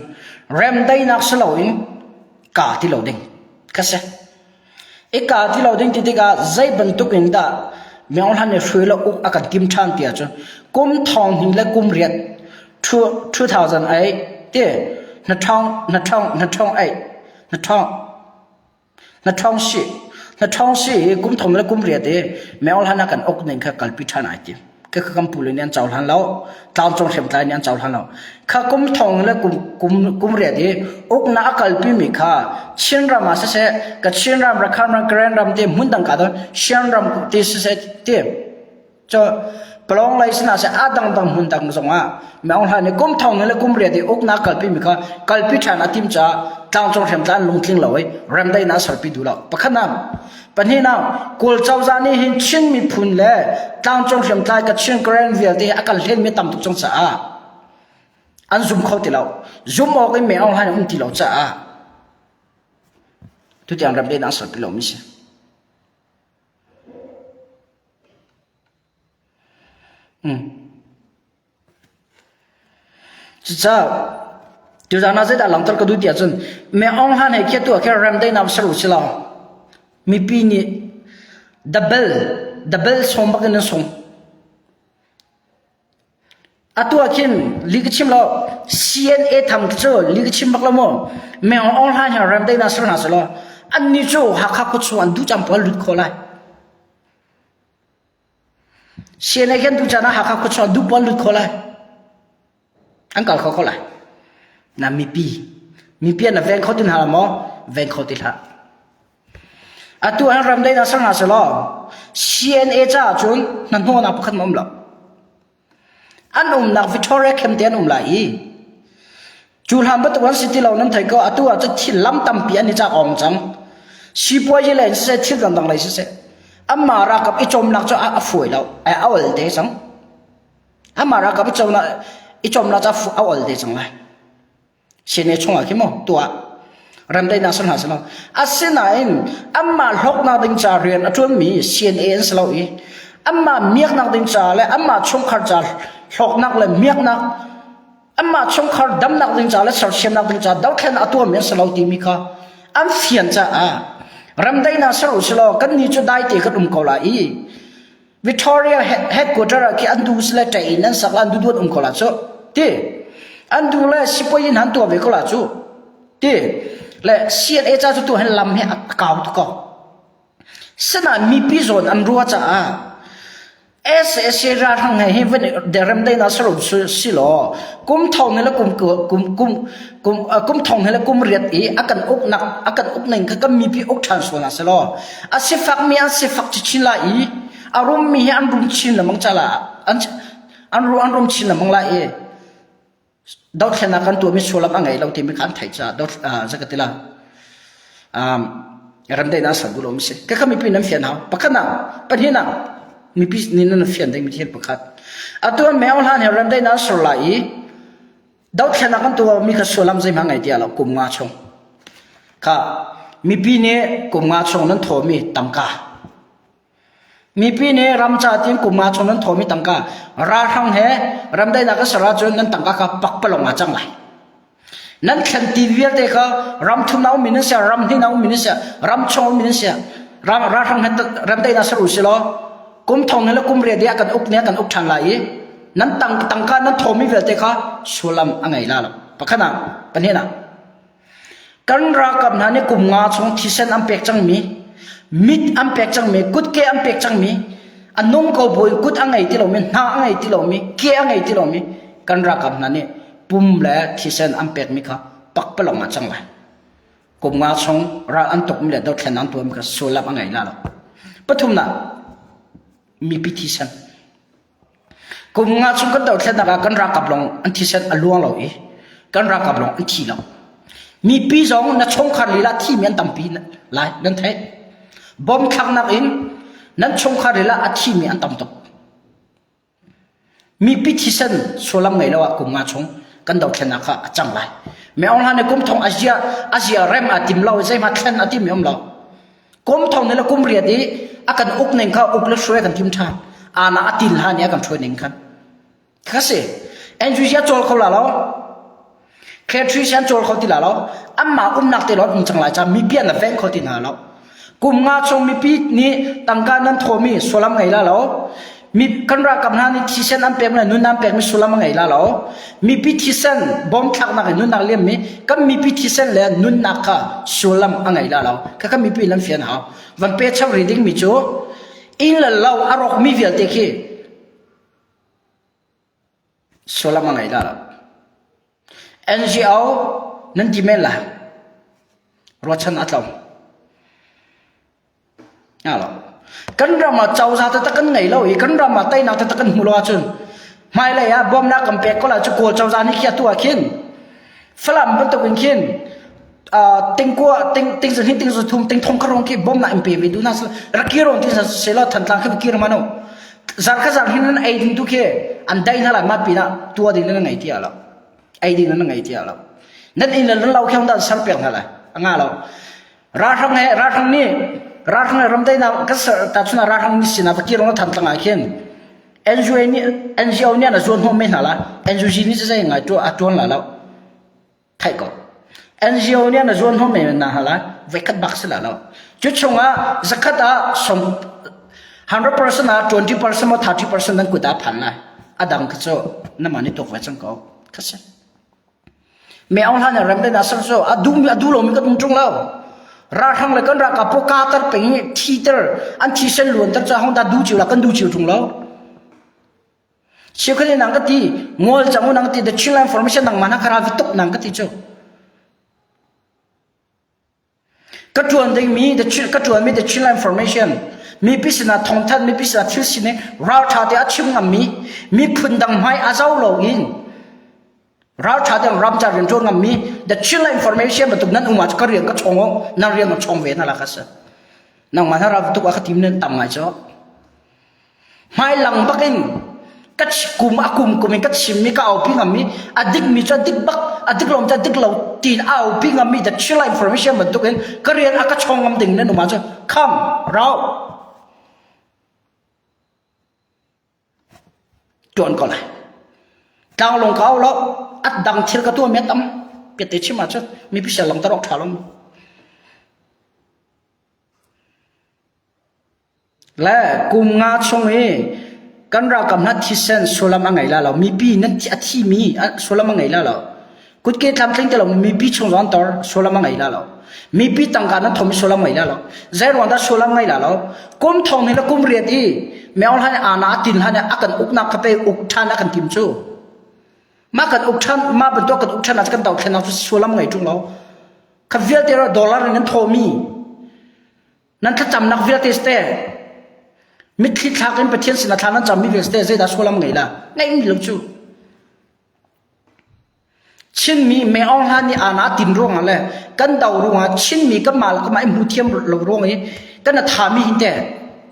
remdaihnak si loin kaa ti lo ding ka si. I kaa ti lo ding ti tikah zei bantuk in dah Myaung Hlan nih hrui le uk a kan tim ṭhan ti ahcun kum thong hnih le kum riat 2008 ti na ṭhong na ṭhong na ṭhong ei na ṭhong na ṭhong si na ṭhong si i kum thong le kum riat i Myaung Hlan a kan uk ning kha kalpi ṭhan ai tim. Ka kan pu le nih an cohlan lo tlangcung hriamtlai nih an cohlan lo kha kum thong le kum kum kum riat i uknak a kalpi mi kha Chin ram ah siseh ka Chin ram Rakhine ram Karen ram te hmun dang ka don Shan ram te siseh te cho Palong lei sinah seh a dang dang hmun dang zong ah Maung Hla nih kum thong le kum riat i uknak kalpi mi kha kalpi ṭhan a tim caah tlangcung hriamtlai an lungtling lo i remdaihnak serpi duh lo pakhat nak Pahnihnak, Kawl cozah nih hin Chin miphun le tlangcung hriamtlai Kachin Karen vialte hi a kan hlenmi tam tuk cang caah an zum kho ti lo. Zum awk in Meng Aung Hlaing um ti lo caah tutiang ram dang serpi lomi si. Mm. Cucaah tuzaan ah zeidah langhter ka duh ti ahcun Me Aung Hlaing he khiah tu ah khin remdaihnak ser u sih law mipi nih double double sawm bak in an sung. Atu ah khin li ka chim lo CNA tham cu li ka chim bak lo mu. Me Aung Hlaing he remdaihnak ser hna seh law annih cu Hakha khuachung an duh caan paoh an lut kho lai. CNA khin tuchan ah Hakha khuachung ah duh paoh an lut kho lai. An kal kho ko lai. Na mipi mipi an veng kho ti hna maw? Veng kho ti hlah. Atu an ram dei na ser hna selaw CNA caah cun hnahnawhnak pakhat ma um lo. An umnak Victoria camp te an um lai i cu hlan bantuk an si ti lo nan thei ko atu ah cun thil lam tampi an i cak ong cang. Sipuazi lei in siseh thil dangdang lei siseh anmah ralkap i cawmnak cu a fuai lo a ol te cang. Amah ralkap i cawmnak i cawmnak cu a ol te cang lai. CNA chungah khi maw tuah remdaihnak si hna selaw asinain anmah hlawknak ding ca rian a ṭuanmi CNA an si lo i anmah miaknak ding ca le anmah chungkhar ca hlawknak le miaknak anmah chungkhar damnak ding ca le sersiamnak ding ca dothlen a tuahmi an si lo timi kha an fian caah remdaihnak ser u silaw kannih cu daite kan um ko lai i Victoria headquarter ah khi an du sile ṭei in an sak la an du duat um ko la cu ti an du le sipawi in han tuah ve ko la cu ti le CNA ca cu tu hin lam hi a kau tuk ko sinain mipi zawn an rua caah SAC ralhrang he hi van derem dei na saro si law kum thong le kum kum kum kum kum thong le kum riat i a kan uknak a kan uk ning kha kan mipi uk ṭhan sual na si law a sifak mi an sifak chin lai i. A rummi hi an rum chin lengmang cala an an an rum chin lengmang lai i dothlennak kan tuahmi sullam a ngei lo timi kha an theih caah dot zakatila um remdaihnak ser duh lo mi si. Ka mipi nan fian hau. Pakhat nak, pahnih nak mipi nih nan fian ding mi thil pakhat. Atu an meo hlan he remdaihnak ser lai i dothlennak kan tuah mi kha sullam zeihmanh ngei ti lo kum nga chung. Kha mipi nih kum nga chung nan thawmi tangka Mipi nih ram ca tiin kum nga chung nan thawmi tangka ralhrang he ramdaihnak a ser ahcun nan tangka kha pakpalawng ah cang lai. Nan thlen ti vialte kha ram thum na ummi nan si, ram hnih na ummi nan si, ram chung ummi nan si, ram ralhrang he ramdaihnak ser u si law kum thong le kum riat ah kan uk ne kan uk ṭhan lai i nan tang tangka nan thawmi vialte kha sullam a ngei la lo. Pakhat ah, pahnih ah Kan ralkap hna nih kum nga chung thisen an pek cangmi, mit an pek cangmi, kutke an pek cangmi, a nung ko buin kut a ngei ti lomi, hna a ngei ti lomi, ke a ngei ti lomi kan ralkap hna nih pum le thisen an pekmi kha pakpalawng ah cang lai. Kum nga chung ral an tukmi le dothlen an tuahmi kha sullam a ngei la lo. Pathumnak, mipi thisen. Kum nga chung kan dothlennak ah kan ralkap lawng an thisen a luang lo i kan ralkap lawng an thi lo. Mipi zong na chungkhar lila thimi an tampi lai nan theih. Bom thlaknak in nan chungkhar lila a thimi an tam tuk. Mipi thisen sullam ngei lo ah kum nga chung kan dothlennak kha a cang lai. Me Aung Hlan nih kum thong a zia a zia rem a tim lo zeihmah thlen a tim um lo. Kum thong le kum riat i a kan uk ning kha uk le hruai kan tim ṭhan. Ana a til hlan i a kan hruai ning khan. Kha si. NGC a cawl kho la lo. Khetri an cawl kho ti la lo. Amma umnak te lon um cang lai ca mipi an veng kho ti hna lo. Kum nga chung mipi nih tangka nan thawmi sullam ngei la lo. Mi kan ralkap hna nih thisen an pek le nun an pekmi sullam a ngei la lo. Mipi thisen bom thlaknak in nunnak liammi kan mipi thisen le nunnak kha sullam a ngei la lo. Kha kan mipi nan fian hau. Van pe chap rih dingmi cu inn le lo a rawkmi vialte khi sullam a ngei la lo. NGO nan ti men la. Ruahchan a tlawm. Kan ram ah cozah taktak kan ngei lo i kan ram ah teinak taktak kan hmu lo ahcun hmailei ah bawmnak kan pek ko lai cu Kawl cozah nih khi atu ah khin Falam bantuk in khin tingkua ting ting zahnih ting zathum ting thong kharong khi bawmnak in pe ve duh hna rak kir on ti selaw Thantlang khi kir mano zar kha zar hin nan ei ding tu khi an dai hna lai ma pinah tua ding nan ngei ti lo ei ding nan ngei ti lo nan inn le nan lo khi dan ser pek hna lai anga lo Ralhrang he ralhrang nih ralhrang le ramdaihnak kan ser tahchun ah ralhrang nih sinah va kir Thantlang ah khin NGO nih NGO nih an zuan hnawh men hna la NUG nih zei ngai tu a tuan la lo theih ko NGO nih an zuan hnawh men hna la voikhat bak si la lo cu chungah zakhat ah som 100% ah 20% mo 30% nan kut ah phan lai adang kha cu nama ni tuk ve cang ko kha si Me Aung Hlaing ram le ser cu a duhmi a duh lomi kan um ṭung lo. Ralhrang le kan ralkap pawl kaa peng i thiter an thisen luanter cu hong dah duh cio la kan duh cio ṭung lo. Cheukhat nang ka ti ngol cang u nang ti the Chinland Formation nang mana khara vi tuk nang ka ti cu. Ka ṭuan dingmi the ka ṭuanmi the Chinland Formation mipi sinah thawngthanh mipi sinah thil sining ralṭha te a chim ngammi miphun dang hmai a zo lo in ralṭha te ramca rian ṭuan ngammi the Chinland Information bantuk nan um ah ka rian ka chong nan rian ka chong ve na la ka si nangmah na ral tuk a ka tim nan tam ngai cu Hmailang bakin ka kum a kum kum in ka chimmi ka aupi ngammi a dikmi cu a dik bak a dik lo cu a dik lo tiin a aupi ngammi the chill information bantuk in ka rian a ka chong ngam ding nan um ahcun kham rau tuan ko lai tlanglawng ka au lo at dang thil ka tuah mi a tam piate chim ahcun mipi sel lang tar awk tha lo Le kum nga chung i kan ralkap hna thisen sullam a ngei la lo. Mipi nan a thimi sullam a ngei la lo. Kutke tlamtling te lo mipi chung zong tor sullam a ngei la lo. Mipi tangka nan thom sullam ngei la lo. Zei ruang dah sullam ngei la lo. Kum thong ni le kum riat i Meo hlan ana tin hlan a kan uknak kha pe uk than a kan tim cu. Ma kan uk than ma bantuk kan uk than ah kan dothlennak cu sullam ngei tung lo. Kha vialte dollar in nan thomi Nan thlacamnak vialte ste. Mitthli thlak in Pathian sinah thla nan cammi vialte zeidah sullam ngei la? Ngeih lo cu. Chinmi Me Aung Hla nih aa tin ruangah le kan do ruangah Chinmi kanmah le kanmah i hmu thiam lo ruang i kan a thami hin teh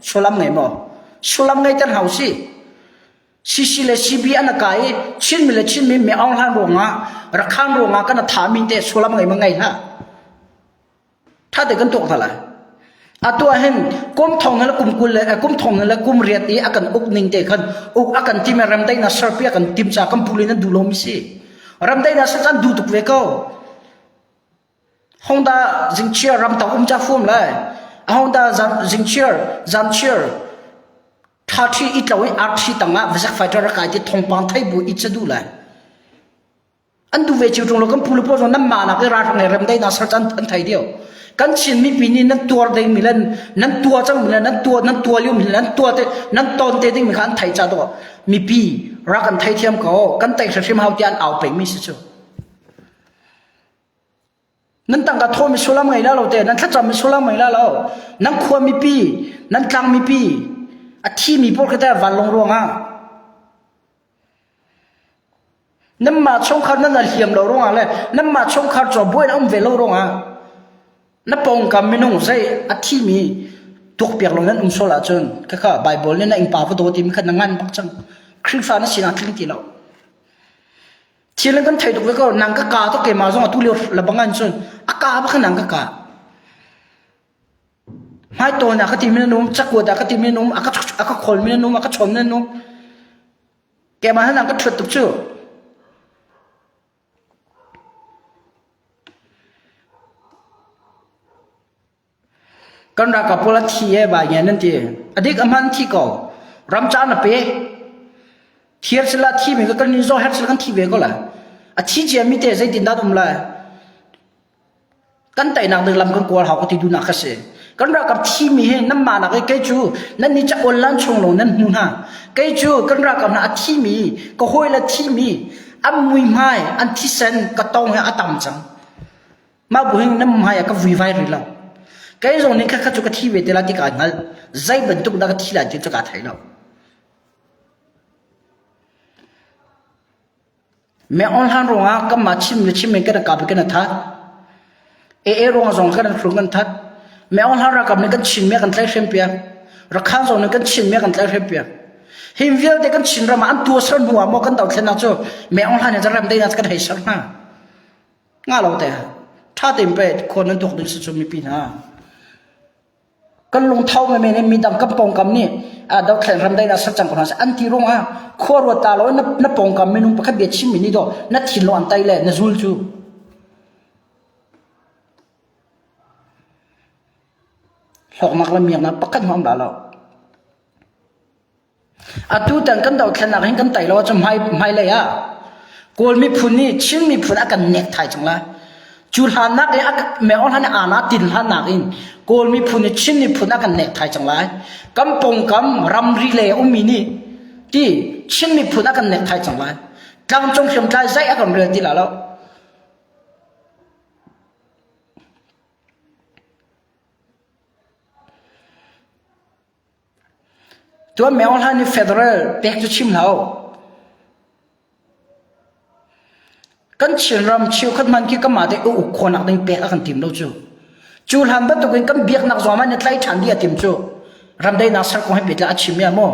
sullam ngei maw? Sullam ngeiter hna usih. CC le CB an a kai i Chinmi le Chinmi Me Aung Hla ruangah Rakhan ruangah kan a thami teh sullam ngei ma ngei hlah. Ṭha te kan tuak hna lai. Atu ah hin kum thong le kum 20 le kum thong le kum riat i a kan uk ning te khan uk a kan tim i remdaihnak serpi a kan tim ca kan puli nan duh lomi si. Remdaihnak ser can duh tuk ve ko. Honda zingchiar ramtang um ca fuam lai. Honda zingchiar zanchiar ṭha ṭhi itlo i arṭhi tangah vazak fighter a kai ti thongpang thei bu i ca duh lai. An duh ve cio ṭung lo kan pu le pawl zong nan mah nak i ralhrang he remdaihnak ser an an thei deuh. Kan Chin mipi nih nan tuar dingmi le nan tuar cangmi le nan tuar nan tuar liomi le nan tuar te nan ton te dingmi kha an thei ca dawh mipi rak an theithiam ko kan tei hrimhrim hau tiah an au pengmi si cu. Nan tangka thawmi sullam ngei la lo te nan thlacam mi sullam ngei la lo nan khua mipi nan tlang mipi a thimi pawl khi te vanlawng ruangah Nanmah chungkhar nan hliam lo ruangah le nanmah chungkhar cu buai na um ve lo ruangah na pawngkam minung zei a thimi tuakpiak lo nan um sual ahcun khakha Bible nih na innpa va daw timi kha na ngan bak cang. Khrihfa na sinak tling ti lo. Thil in kan thei tuk ve ko nang ka ka tuk keimah zong atu lio labang an cun a ka bak nang ka ka. Hmaitawn ah ka timi nan um, cakuat ah ka timi nan um, a ka a ka kholmi nan um, a ka chawmmi nan um. Keimah han ka ṭhuat tuk cu. Kan ralkap pawl a thi e bai nge nan ti. A dik a hman thi ko. Ram ca na pe. Thiar sila thi mi kan ni zo her sila kan thi ve ko la. A thi cia mi te zeitin dah um lai. Kan teinak ding lam kan kawl hau ka ti duhnak ka si. Kan ralkap thimi hi nan mah nak i kei cu nan nih ca lan chung lo nan hmu hna. Kei cu kan ralkap hna a thimi, ka hawi le thimi, an muihmai, an thisen ka tong hi a tam cang. Mah bu hin nan hmai ah ka vuivai rih lo. Kei zong nih kha cu ka thi ve te la ti kaa hngal. Zei bantuk dah ka thi lai ti cu kaa thei lo. Meh-awn hlan ruangah kanmah chim le chim in kan kap i kan that. AA ruang zong kan hrung kan that. Meh-awn hlan ralkap nih kan Chin mi a kan tlaihhrem piak. Rakhan zong nih kan Chin mi a kan tlaihhrem piak. Hi vialte kan Chin ram ah an tuah ser hnu ah maw kan dothlennak cu meh-awn hlan in rem deinak kan hei ser hna. Nga lo te. Tha tein pe khuan nan tuak ding si cu mipi hna. Kan lungtho menmen in midang kan pawngkam nih dothlen ramdaihnak ser cang ko hna seh an ti ruangah khua ruat ta lo na, na pawngkam minung pakhat bia chimmi nih dawh na thinlung an tai le na zul cu. Hlawknak le miaknak pakhat hmang dah lo. Atu tan kan dothlennak hin kan tei lo ahcun hmai hmailei ah Kawl miphun nih Chin miphun a kan nek thai cang lai. Cu hlannak i Meo hlan i ana tin hlannak in Kawl miphun nih Chin miphun a kan nek thai cang lai. Kan pawngkam ramri lei a ummi nih ti Chin miphun a kan nek thai cang lai. Tlangcung hriamtlai zei a kan rel ti la lo. Tuan Meo Hlan nih federal pek cu chim hlah u. Kan Chinram cheukhat hmanh khi kanmah te uk khawhnak ding pek a kan tim lo cu. Cu hlan bantukin kan biaknak zong ah na tlai ṭhan dih a tim cu. Ramdaihnak ser kong he pehtlai a chim ya maw?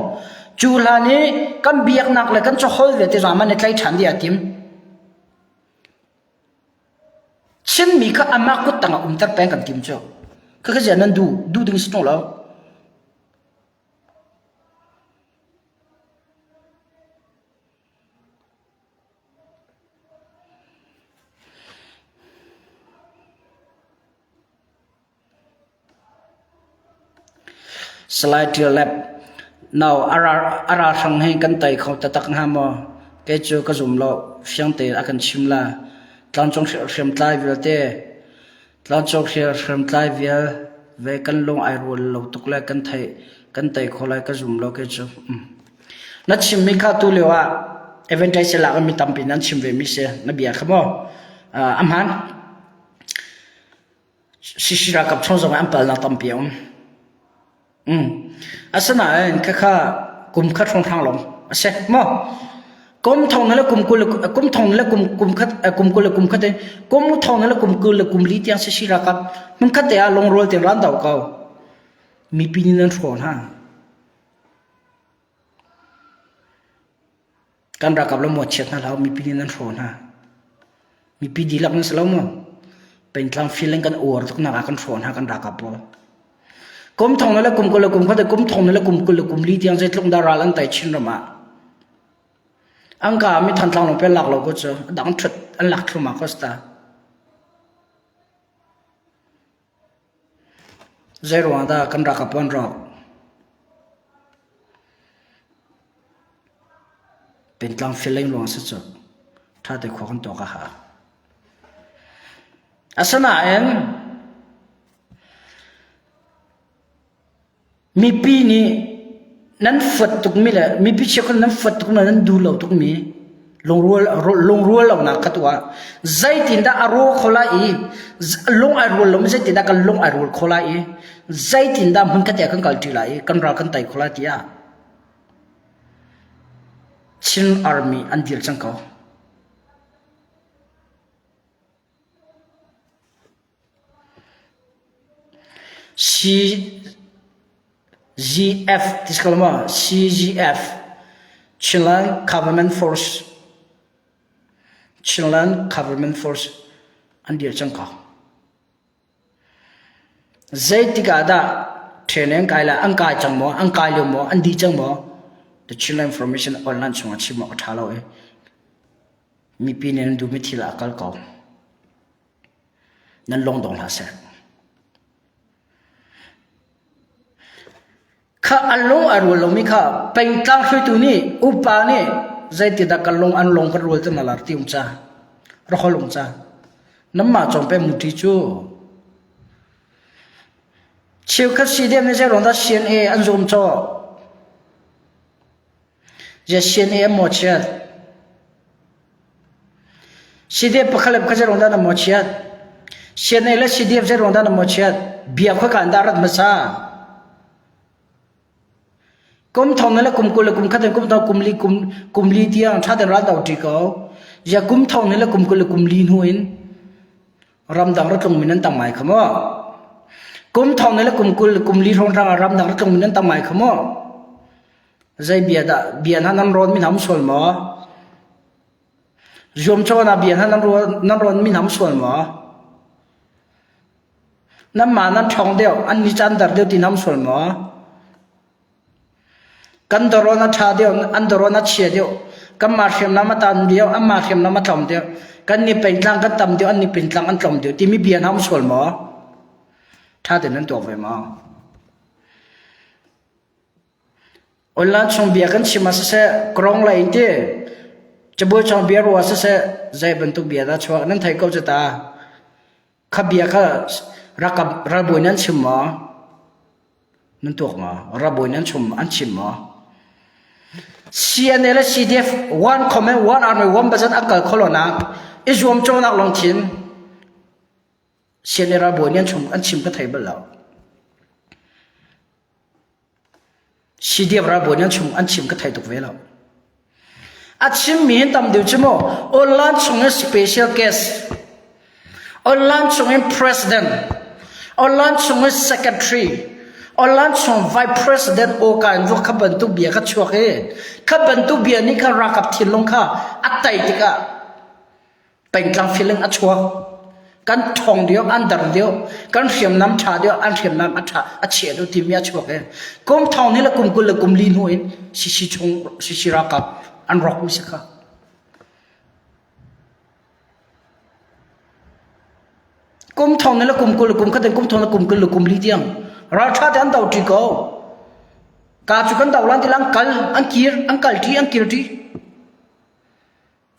Cu hlan i kan biaknak le kan caholh vialte zong ah na tlai ṭhan dih a tim. Chinmi kha amah kut tangah umter peng kan tim cu. Khakha zia nan duh, duh ding si ṭung lo. Salai Ṭial Lep, No, a ralhrang hi kan tei kho taktak hnga maw? Kei cu ka zum lo. Fiang tein a kan chim la. Tlangcung hriamtlai vialte tlangcung hriamtlai vial ve kan lung ai rual lo tuk le kan theih kan tei kho lai ka zum lo kei cu. Na chimmi kha tu lio ah advantage lak in mi tampi nan chim ve mi si. Na bia kha maw? A hmaan. Sisi ralkap chung zong ah an palnak tampi a um. Mm. Asinain khakha kum khat hrawnghrang lawng a si maw? Kum thong le kum 20 kum thong le kum kum khat kum 20 le kum khat in kum thong le kum 20 le kum li tiang sisi ralkap hmun khat te ah lungrual tein ran do ko. Mipi nih nan hrawh hna. Kan ralkap le mawchiat hna hlah mipi nih nan hrawh hna. Mipi dihlak nan si lo maw? Pengtlang feeling kan uar tuk nak ah kan hrawh hna kan ralkap pawl. Kum thong le kum 20 le kum khat kum thong le kum 20 le kum li tiang zeitluk dah ral an tai Chin ram ah. An ka mi Thantlang lawng pe lak lo ko cu dang ṭhut an lak thluahmah ko si ta. Zei ruang dah kan ralkap an rawk? Pengtlang feeling ruang si cu. Ṭha te khua kan tuak a hau. Asinain Mipi nih nan fuat tukmi le mipi cheukhat nan fuat tukmi le nan duh lo tukmi lungrual lungrual lonak kha tuah. Zeitindah a raw kho lai i lung ai rual lomi zeitindah kan lung ai rual kho lai i zeitindah hmunkhat ah kan kalṭi lai i kan ral kan tei kho lai tiah Chin Army an dir cang ko. CGF ti si ko lo maw? CGF Chinland Government Force Chinland Government Force an dir cang ko. Zeitik ah dah training an kai lai? An kai cang maw? An kai lio maw? An dih cang maw? The Chinland Information online chungah chim awk a ṭha lo i mipi nih nan duhmi thil ah a kal ko. Nan lung dong hlah seh. Kha an lung a rual lomi kha pengtlang hruaitu nih upa nih zeitidah kan lung an lung kan rual te hna ti um ca rak hol um ca nanmah cawng pe muṭi cu cheukhat CDM nih zei ruang dah CNA an zuam cawh Zia CNA an mawhchiat CDF pakhat le pakhat zei ruang dah nan mawhchiat CNA le CDF zei ruang dah nan mawhchiat bia khua kaan dah rat hmasa kum thong le kum 20 le kum khat in kum thong kum li kum kum li tiang ṭha tein ral do ṭi ko zia kum thong le kum 20 le kum li hnu in ramdang ra tlung mi nan tam ngai kha maw kum thong le kum 20 le kum li hrawng hrang ah ramdang ra tlung mi nan tam ngai kha maw Zei bia dah bia hna nan rawn mi hna um sual maw? Zuamcawn ah bia hna nan rawn nan rawn mi hna um sual maw? Nanmah nan ṭhawng deuh, an ni caan dar deuh ti hna um sual maw? Kan dorawn a ṭha deuh, an dorawn a chia deuh. Kanmah hriamnam a tam deuh, anmah hriamnam a tlawm deuh. Kan nih pengtlang kan tam deuh, an nih pengtlang an tlawm deuh timi bia hna um sual maw? Ṭha tein nan tuak ve maw? Online chung bia kan chim ah siseh, kawrong lei in ti, cabuai chung bia ruah siseh, zei bantuk bia dah chuak nan thei ko cu ta. Kha bia kha rakap ralbawi nan chim maw? Nan tuak maw? Ralbawi nan chum an chim maw? CNA le CDF one comment one army one budget an kal kholo nak i zuamcawhnak lungthin CNA ralbawi nih an chum an chim ka thei bal lo. CDF ralbawi nih an chung an chim ka thei tuk ve lo. A chimmi hin tam deuh cu mu online chung in special guest, online chung in president, online chung in secretary, online chung vice president awka in vok kha bantuk bia kha chuak i kha bantuk bia nih kha ralkap thinlung kha a tai tikah Pengtlang feeling a chuak. Kan ṭhawng deuh, an dar deuh, kan hriamnam ṭha deuh, an hriamnam a ṭha a chia deuh timi a chuak i kum thong ni le kum 20 le kum li hnu in CC chung CC ralkap an rawk mi si kha. Kum thong ni le kum 20 le kum khat in kum thong le kum 20 le kum li tiang ralṭha te an do ṭi ko. Ka cu kan do lan ti lang kal an kir an kal ṭi an kir ṭi.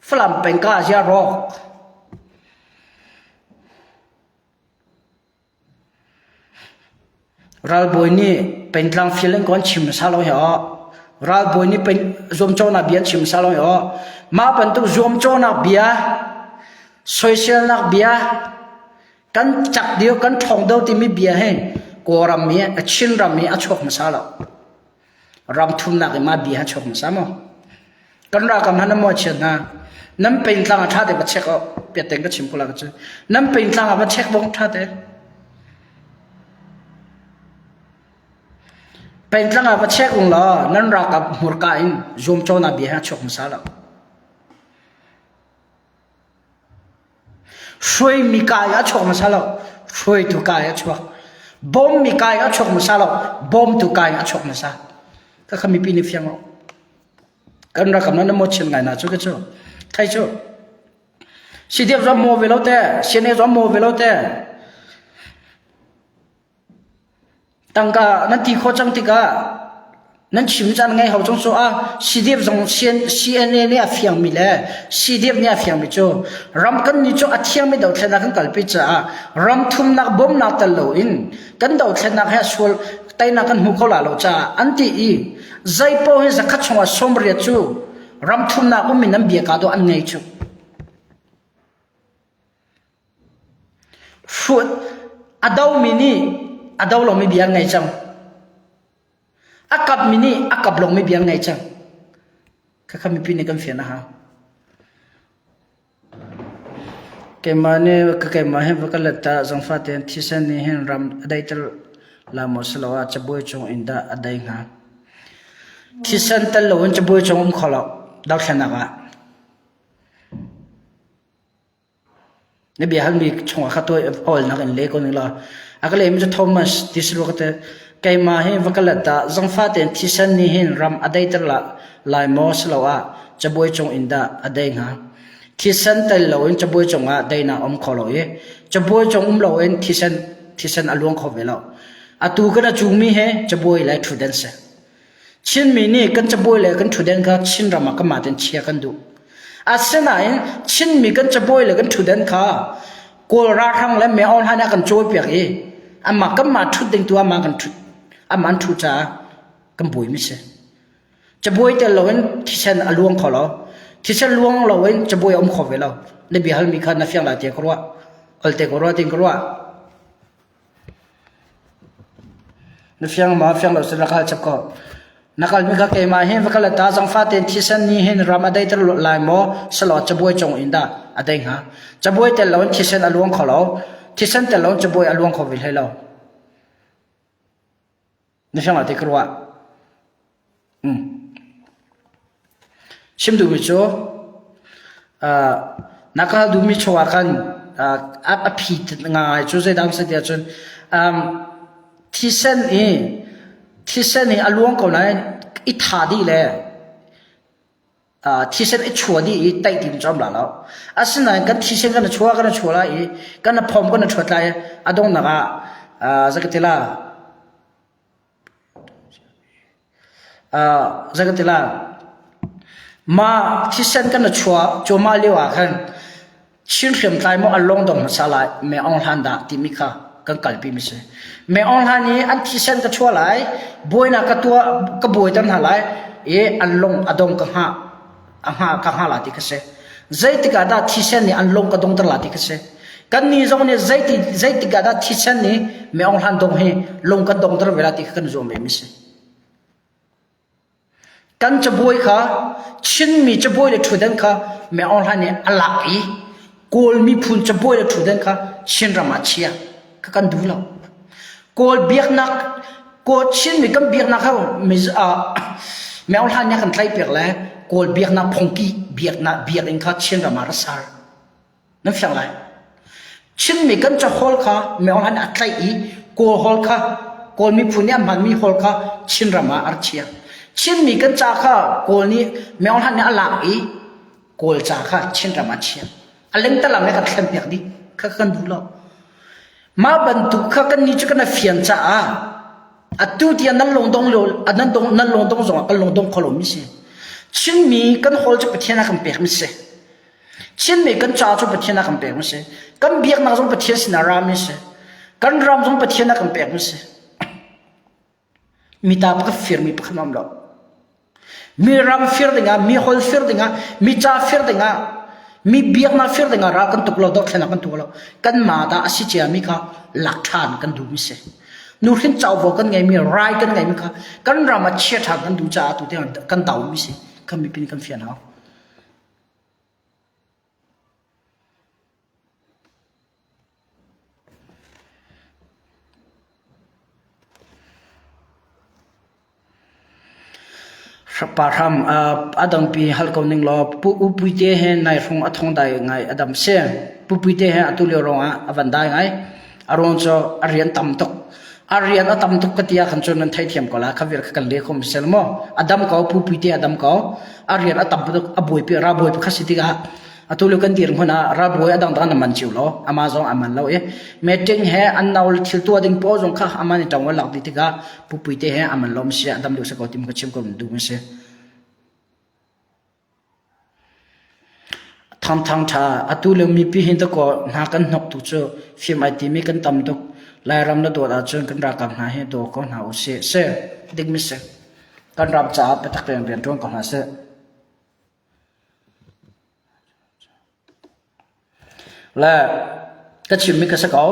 Falam peng ka zia rawk. Ralbawi nih pengtlang fial in kon chim sa lo hi aw. Ralbawi nih peng zuamcawhnak bia an chim sa lo hi aw. Mah bantuk zuamcawhnak bia, soiselnak bia, kan cak deuh, kan ṭhawng deuh timi bia hi. Kawlram i Chinram i a chuak hmasa lo. Ram thumnak i mah bia a chuak hmasa maw? Kan ralkap hna nan mawhchiat hna. Nan pengtlang ah ṭha te va check awk piatteng ka chim ko la ka cu. Nan pengtlang ah va check bawk ṭha te. Pengtlang ah va check ung law nan ralkap hmurka in zuamcawhnak bia he a chuak hmasa lo. Hruaimi ka i a chuak hmasa lo. Hruaitu ka i a chuak. Bawmmi ka i a chuak hmasa lo. Bawmtu ka i a chuak hmasa. Khakha mipi nih fiang awk. Kan rakam na maw chim ngai na cu ka cu. Thai cu. CDF zong maw ve lo te. CNA zong maw ve lo te. Tangka nan ti khawh cang tikah nan chim caan ngei hau cang so ah CDF zong CNA nih a fiangmi le CDF nih a fiangmi cu ram kan nih cu a thiangmi dothlennak kan kalpi caah ram thumnak bawmnak tel loin kan dothlennak he sual teinak kan hmu kho la lo caah an ti i zeipaoh hi zakhat chungah 80 cu ram thumnak ummi nan bia ka do an ngei cu. Hrut a domi nih a do lomi bia an ngei cang. A kapmi nih a kap lomi bia an ngei cang. Khakha mipi nih kan fian a hau. Keimah nih ka keimah he va ka let ta zangfah tein thisen nih hin ram a daiter la maw siloah cabuai cung in dah a dai hnga. Thisen tel loin cabuai cung um kho lo dothlennak ah. Na bia halmi chungah kha tuah awlnak in le ko ning law a ka lehmi cu Thomas ti si rua ka ti. Keimah hi va ka let dah zangfah tein thisen nih hin ram a deiter la lai maw siloah cabuai cung in dah a dei hnga? Thisen tel loin cabuai cungah deinak a um kho lo i cabuai cung um loin thisen thisen a luang kho ve lo. Atu kan a cungmi he cabuai le ṭhutdan si. Chinmi nih kan cabuai le kan ṭhutden kha Chinram ah kanmah tein chia kan duh. Asinain Chinmi kan cabuai le kan ṭhutden kha Kawl ralhrang le Myo Hlan ah kan cawipiak i amah kanmah ṭhut ding tu amah kan ṭhut amah an ṭhuh caah kan buaimi si. Cabuai tel loin thisen a luang kho lo. Thisen luang loin cabuai a um kho ve lo. Na bia halmi kha na fiang lai tiah ka ruah. Olte ka ruah tiin ka ruah. Na fiang maw? Fiang lo cun rak hal chap ko. Na kalmi kha keimah hin va kal ta zangfah tein thisen nih hin ram a deiter lai maw? Selaw cabuai cung in dah a dei hnga? Cabuai tel loin thisen a luang kho lo. Thisen tel loin cabuai a luang kho ve hlei lo. Na fiang lo ti ka ruah. Chim duhmi cu na ka hal duhmi chungah khan a phi ngai cu zeidang si tiah cun thisen i thisen i a luang ko nain i tha dih le thisen i chua dih i taih tim cu am la lo. Asinain kan thisen kan i chua kan i chua lai i kan i phom kan i ṭhuat lai a donghnak ah zei ka ti la Zei kan ti lai? Mah thisen kan i chuah cuahmah lio ah khan Chin hriamtlai maw an lawng dong hmasa lai, Me Aung Hlan dah timi kha kan kalpi mi si. Me Aung Hlan i an thisen ka chuah lai, buainak ka tuah, ka buaiter hna lai i an lung a dong ka hngah, a hngah ka hngah la ti kha si. Zeitik ah dah thisen nih an lung ka dongter la ti kha si. Kannih zong nih zeiti zeitik ah dah thisen nih Me Aung Hlan dong hi lung kan dongter ve la ti kha kan zuam ve mi si. Kan cabuai kha Chinmi cabuai le ṭhutdan kha Me Aung Hlan nih a lak i Kawl miphun cabuai le ṭhutdan kha Chinram ah chia kha kan duh lo. Kawl biaknak Kawl Chinmi kan biaknak kha Me Aung Hlan nih a kan tlaihpiak le Kawl biaknak phungki biaknak biakinn kha Chinram ah ra ser. Nan fiang lai. Chinmi kan cahawl kha Me Aung Hlan nih a tlaih i Kawl hawl kha Kawl miphun nih a hmanmi hawl kha Chinram ah a ra chia. Chinmi kan ca kha Kawl nih Me Aung Hlan nih a lak i Kawl ca kha Chinram ah a chia. A lengtalam he kan thlenpiak dih. Kha kan duh lo. Mah bantuk kha kannih cu kan i fian caah atu tiang nan lungdong lo nan dong nan lungdong zongah kan lungdong kho lomi si. Chinmi kan hawl cu Pathian a kan pekmi si. Chinmi kan ca cu Pathian a kan pekmi si. Kan biaknak zong Pathian sinah rami si. Kan ram zong Pathian a kan pekmi si. Mi ta pakhat firmi pakhat um lo. Mi ram fir dingah, mi hol fir dingah, mi ca fir dingah, mi biaknak fir dingah ral kan tuk lo, dothlennak kan tuk lo. Kan ma ta a si ciami kha lak ṭhan kan duhmi si. Nuhrin covo kan ngeimi rai kan ngeimi kha kan ram ah chia ṭhan kan duh caah tu tiang kan domi si. Kan mipi nih kan fian hau. Pa hram a dangpi hal ko ning law Pu U Puite he nai hrawng a thong dai ngai a dam si. Pu Puite he atu lio ruangah a van dai ngai. A ruang cu a rian tam tuk. A rian a tam tuk ka ti ah khan cun nan theithiam ko la. Kha vial kha kan le khom sel maw. A dam ko Pu Puite a dam ko. A rian a tam tuk a buaipi ralbawi pakhat si tikah Atu lio kan dirhmun ah ralbawi a dangdang na man cio lo, amah zong a man lo i meeting he an nau le thil tuah ding pawl zong kha amah nih ṭang lak dih tikah pupui te he a man lo si a dam deuh si ko ti ka chim ko duh mi si. Thang thang ṭha atu lio mipi hin dakaw hna kan hnok tu cu fim ai timi kan tam tuk Lairam na dawt ahcun kan ralkap hna hi daw ko hna usih si dik mi si kan ram caah biatak tein rian ṭuan ko hna sih. Le ka chimmi ka si ko.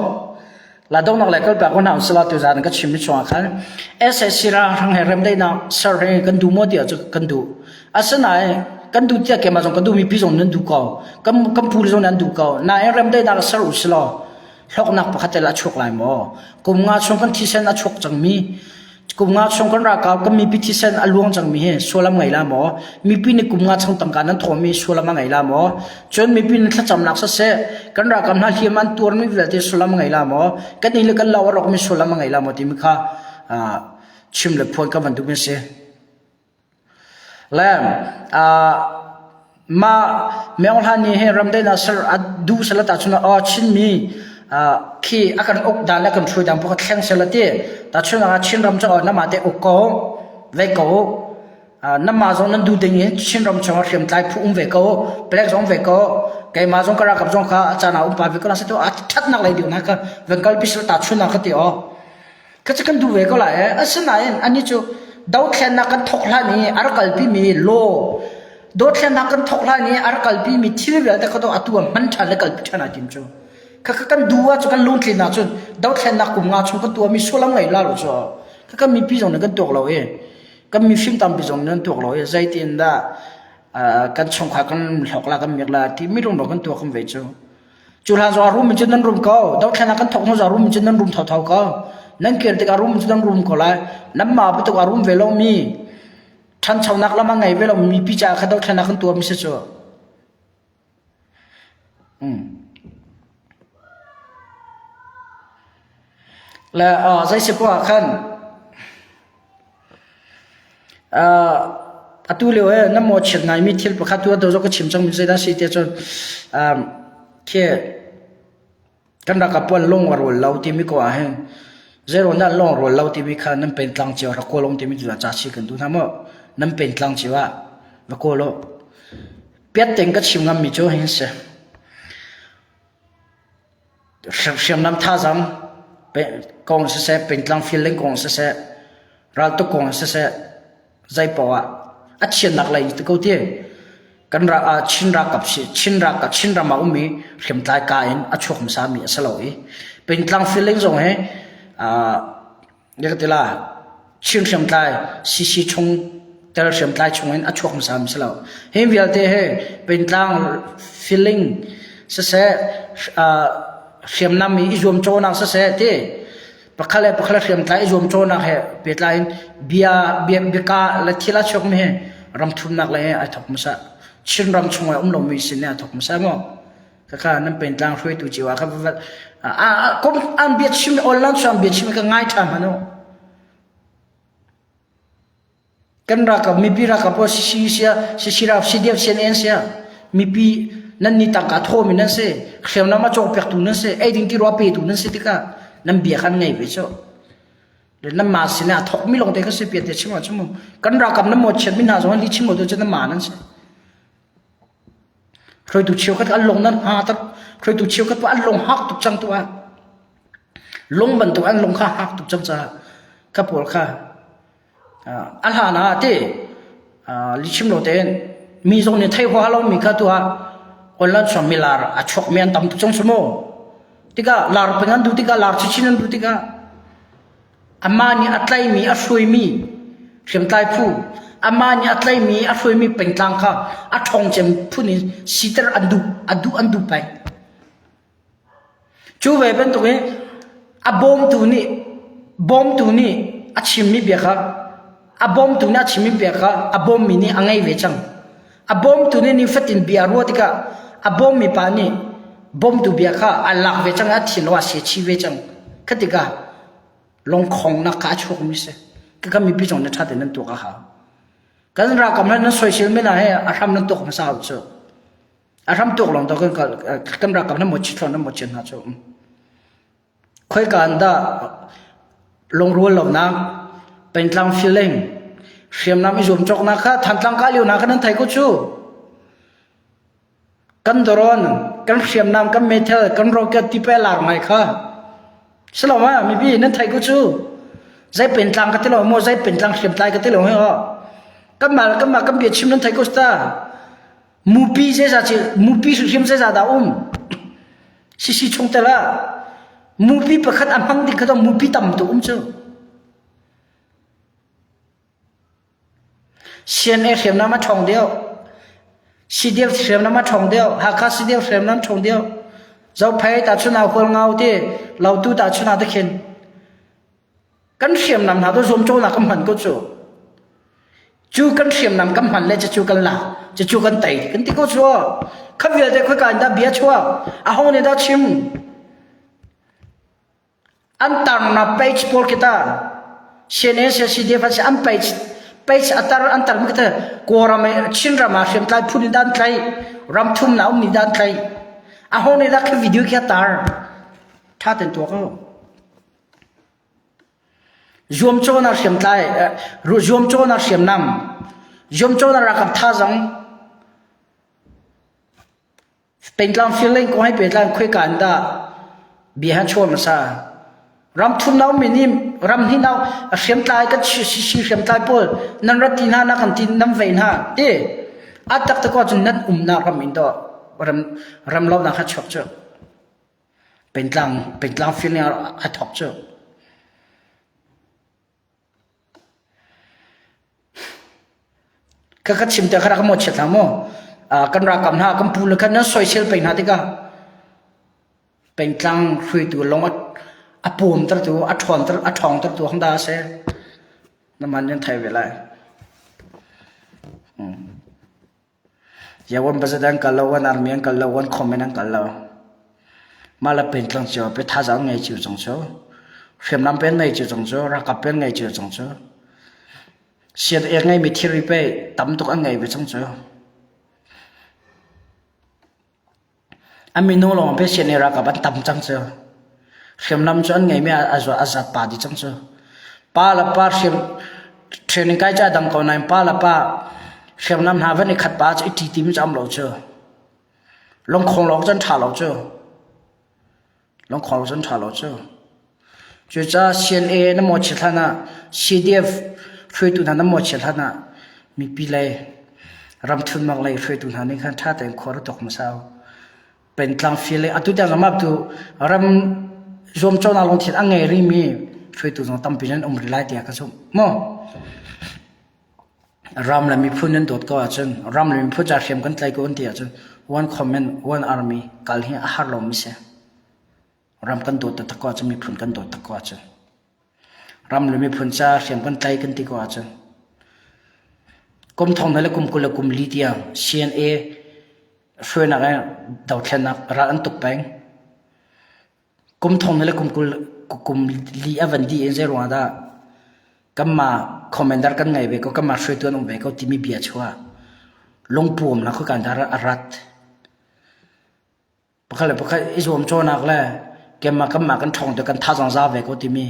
La donghnak le kalpiak ko hna usila tuzaan ka chimmi chungah khan SAC ralhrang he remdaihnak ser hi kan duh maw tiah cu kan duh. Asinain kan duh tiah keimah zong ka duh mipi zong nan duh ko. Kan kan pu zong nan duh ko. Nain remdaihnak ser usilaw hlawknak pakhat tel a chuak lai maw? Kum nga chung kan thisen a chuak cangmi Kum nga chung kan ralkap kan mipi thisen a luang cangmi hi sullam ngei la maw? Mipi nih kum nga chung tangka nan thawmi sullam a ngei la maw? Cun mipi nih thlacamnak siseh, kan ralkap hna hliam an tuarmi vialte sullam a ngei la maw? Kan inn le kan lo a rawkmi sullam a ngei la maw timi kha chim le phuan kan van duhmi a si. Le mah Myo Hlan nih hin ramdaihnak ser a duh sal ta chun ah Chinmi khi a kan uk dan le kan hruai dan pakhat thleng sel ti ta chun ah Chin ram cu namah te uk ko ve ko namah zong nan duh ding in Chin ram chung ah hriamtlai phu um ve ko palek zong ve ko keimah zong ka ralkap zong kha a caan ah um pa ve ko la se to a thatnak lei deuh na ka van kalpi sel ta chun ah ka ti o Kha cu kan duh ve ko lai ee. Asinain anih cu dothlennak kan thawk hlan i a rak kalpimi law, dothlennak kan thawk hlan i a rak kalpimi thil vialte kha atu ah hman ṭhan le kalpi ṭhan ai tim cu. Khakha kan duh ahcun kan lungtlin ahcun dothlennak kum nga chung kan tuahmi sullam ngei la lo cu. Khakha mipi zong nih kan tuak lo i kan mifim tampi zong nih an tuak lo i zeitin dah kan chungkhar kan hlawk la kan miak la timi rumro kan tuak kan ve cu. Cu hlan zong ah rum in cun nan rum ko. Dothlennak kan thawk hnu zong rum in cun nan rum thotho ko. Nan kir tikah rum in cun nan rum ko lai. Nanmah bantuk a rum ve lomi, ṭhanchonak lam a ngei ve lomi mipi caah kha dothlennak kan tuahmi si cu. Mm. Le uh, zei si poah khan uh, atu lio he na mawchiat ngaimi thil pakhat tu atu ka chim cangmi zeidah si tiah cun um, khi kan rak puan lung a rawl lo timi ko ah hin zeiraw nan lung a rawl lo timi kha nan pentlang cio rak kawl um timi tu ca chi kan duh hna maw nan pentlang cio ah va kawl u piat tein ka chim ngammi cu hin si Hriamnam thazaang kong siseh, pengtlang feeling kong siseh, raltuk kong siseh, zeipaoh ah a thiannak lei ti ko ti. Kan ra Chin ralkap si Chin ralkap Chin ram ah ummi hriamtlai ka in a chuak hmasa mi a si lo i pengtlang feeling zong hi Ka ti la, Chin hriamtlai CC chung tel hriamtlai chung in a chuak hmasa mi si lo. Hi vialte hi pengtlang feeling siseh, hriamnam i zuamcawhnak siseh ti pakhat le pakhat hriamtlai i zuamcawhnak he pehtlai in bia bia biaka le thil a chuak mi hi ramthumnak lei he ai thawk hmasa. Chin ram chung ah um lomi sin he a thawk hmasa maw? Khakha nan pentlang hruaitu cio ah kha kum an bia chim online chuan bia chim ka ngai ṭha hmanh u. Kan ralkap mipi ralkap pawl sisi sia sisi ralkap CDF CNN sia mipi nan ni tangka thawmi nan si hriamnam a cawkpiaktu nan si eiding ti rua petu nan si tikah nan bia khan ngei ve cu. Nan ma sinah thawkmi lawng te kha si piat te chim ah chim kan ralkap nan mawchiat mi hna zong li chim lo tu cu nan ma nan si. Hruaitu cheukhat an lung nan ha tak. Hruaitu cheukhat pa an lung hak tuk cang tu ah. Lung bantuk an lung kha hak tuk cang caah kha pawl kha a hlan ah ti lichim lo tein mi zong nih thei huaha lomi kha tu ah online chuang mi lar a chuak mi an tam tuk cang su mu. Tikah lar peng an duh tikah lar chinchin an duh tikah. Amah nih a tlaimi a hruaimi hriamtlai phu, amah nih a tlaimi a hruaimi pengtlang kha a ṭhawng cem phun in siter an duh, a duh an duh peng. Cu ve bantukin a bawmtu nih bawmtu nih a chimmi bia kha a bawmtu nih a chimmi bia kha a bawmmi nih a ngei ve cang. A bawmtu nih nifatin bia a ruah tikah a bawmmi pa nih bawmtu bia kha a lak ve cang i a thinlung ah a siachi ve cang. Kha tikah lungkhongnak kha a chuakmi si. Khakha mipi zong nih ṭha tein nan tuak a hau. Kan ralkap hna nan soisel men ah he a hram nan tuak hmasa hau cu. A hram tuak lawng to kan kan ralkap nan mawchi thlon nan mawchi hna cu. Khoika an dah lungrual lonak pengtlang feeling hriamnam i zuamcawknak kha Thantlang kah lio hna kha nan thei ko cu. Kan drone, kan hriamnam, kan meithal, kan rocket ti pe lar ngai kha. Silo ma mipi nan thei ko cu. Zei pentlang ka ti lo maw zei pentlang hriamtlai ka ti lo he ho. Kan mah kan mah kan bia chim nan thei ko sta. Mupi zeizah ci mupi hrimhrim zeizah dah um? Sisi chungtel ah mupi pakhat a hmang ding kha to mupi tam tuk um cu. CNA hriamnam a ṭhawng deuh. CDF hriamnam a ṭhawng deuh. Hakha CDF hriamnam ṭhawng deuh. Zophei tahchun ah Hualngau ti Lautu tahchun ah tikhin Kan hriamnam hna cu zuamcawhnak kan hman ko cu. Cu kan hriamnam kan hman le cucu kan lak, cucu kan tei kan ti ko cu. Kha vialte khoika in dah bia chuak? Aho nih dah chim? An tarnak page pawl khi ta CNA CDF an si an page page a tar an tar mi khi ta Kawlram Chinram ah hriamtlai phun in dah an tlaih ram thum na ummi dah an tlaih aho nih dah khi video khi a tar tha ten tuak ko Zuamcawhnak hriamtlai, zuamcawhnak hriamnam, zuamcawhnak ralkap thazaang, pengtlang feeling kong he pehtlai in khoika in dah bia han chuah hmasa. Ram thumnak ummi nih ram hnihnak hriamtlai kan si hriamtlai pawl nan rat ti hna na kan ti nan vei hna ti a taktak ahcun nan umnak ram in dawh ram ram lonak kha chuak cu. Pengtlang pengtlang feeling a thawk cu. Ka ka chim te kha rak maw chiat hlah maw? Kan ralkap hna kan pu le khan nan soisel peng hna tikah pengtlang hruaitu lawng a pawm tertu a ṭhawn ter a ṭhawng tertu hang dah a si. Na man nan thei ve lai. Yawan bazat an kal lo, wan army an kal lo, wan comment an kal lo. Mah le pengtlang cio pe thazaang ngei cio cang cu. Hriamnam pen ngei cio cang cu, ralkap pen ngei cio cang cu. Sian ek ngeimi thilri pe tam tuk an ngei ve cang cu. A mino lawng pe sian ralkap an tam cang cu. Hriamnam cu an ngeimi a a zat pa dih cang cu. Pa le pa hriam training kai cu a dang ko nain pa le pa hriamnam hna van i khat pa cu i ṭi timi cu am lo cu. Lungkhong lawng cun ṭha lo cu. Lungkhong cun ṭha lo cu. Cucaah CNA na mawhchiat hlan ah CDF hruaitu hna na mawhchiat hlan ah mipi lei ramthumnak lei hruaitu hna nih khan ṭha tein khua rak tuak hmasa u. Pengtlang fil le atu tiang zong tu ram zuamcawhnak lungthin a ngei rihmi hruaitu zong tampi nan um rih lai tiah ka zumh. Maw? Ram le miphun nan dawt ko ahcun ram le miphun ca hriam kan tlai ko an ti ahcun one command one army kal hi a har lomi si. Ram kan dawt taktak ko ahcun miphun kan dawt tak ko ahcun ram le miphun ca hriam kan tlai kan ti ko ahcun kum thong le kum 20 le kum li tiang CNA hruainak in dothlennak ral an tuk peng. Kum thong le kum 20 kum li a van dih in zei ruangah dah kanmah commander kan ngei ve ko kanmah hruaitu an um ve ko timi bia chuah lungpuamnak khuakan a rat. Pakhat le pakhat i zuamcawhnak le keimah kanmah kan ṭhawng tuk kan thazaang za ve ko timi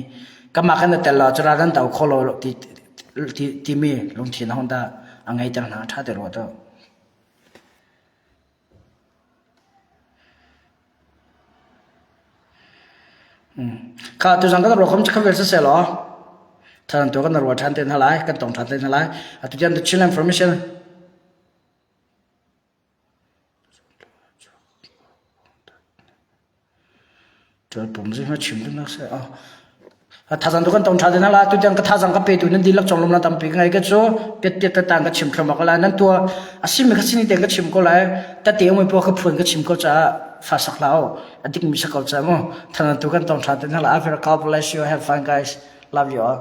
kanmah kan i tel lo cun ral kan do kho lo ti, ti, timi lungthin hong dah a ngeiter hna ṭha te rua tu. Kha tuzang kan ruah khom cu kha vel siseh law than tu kan ruah ṭhan te hna lai kan tong ṭhan te hna lai atu tiang the Chin information Ṭual pum cu chim ding seh. Thazang tu kan tong ṭha te hna la tu tiang ka thazang ka petu nan dihlak cong lomla tampi ka ngei ka cu piat piat tatan ka chim thluahmah ko lai nan tua a simi kha sini tein ka chim ko lai tate umai paoh ka phuan ka chim ko caah fa sak hlah u a dikmi si ko ca mu thazang tu kan tong ṭha te hna la I feel God bless you have fun guys love you all.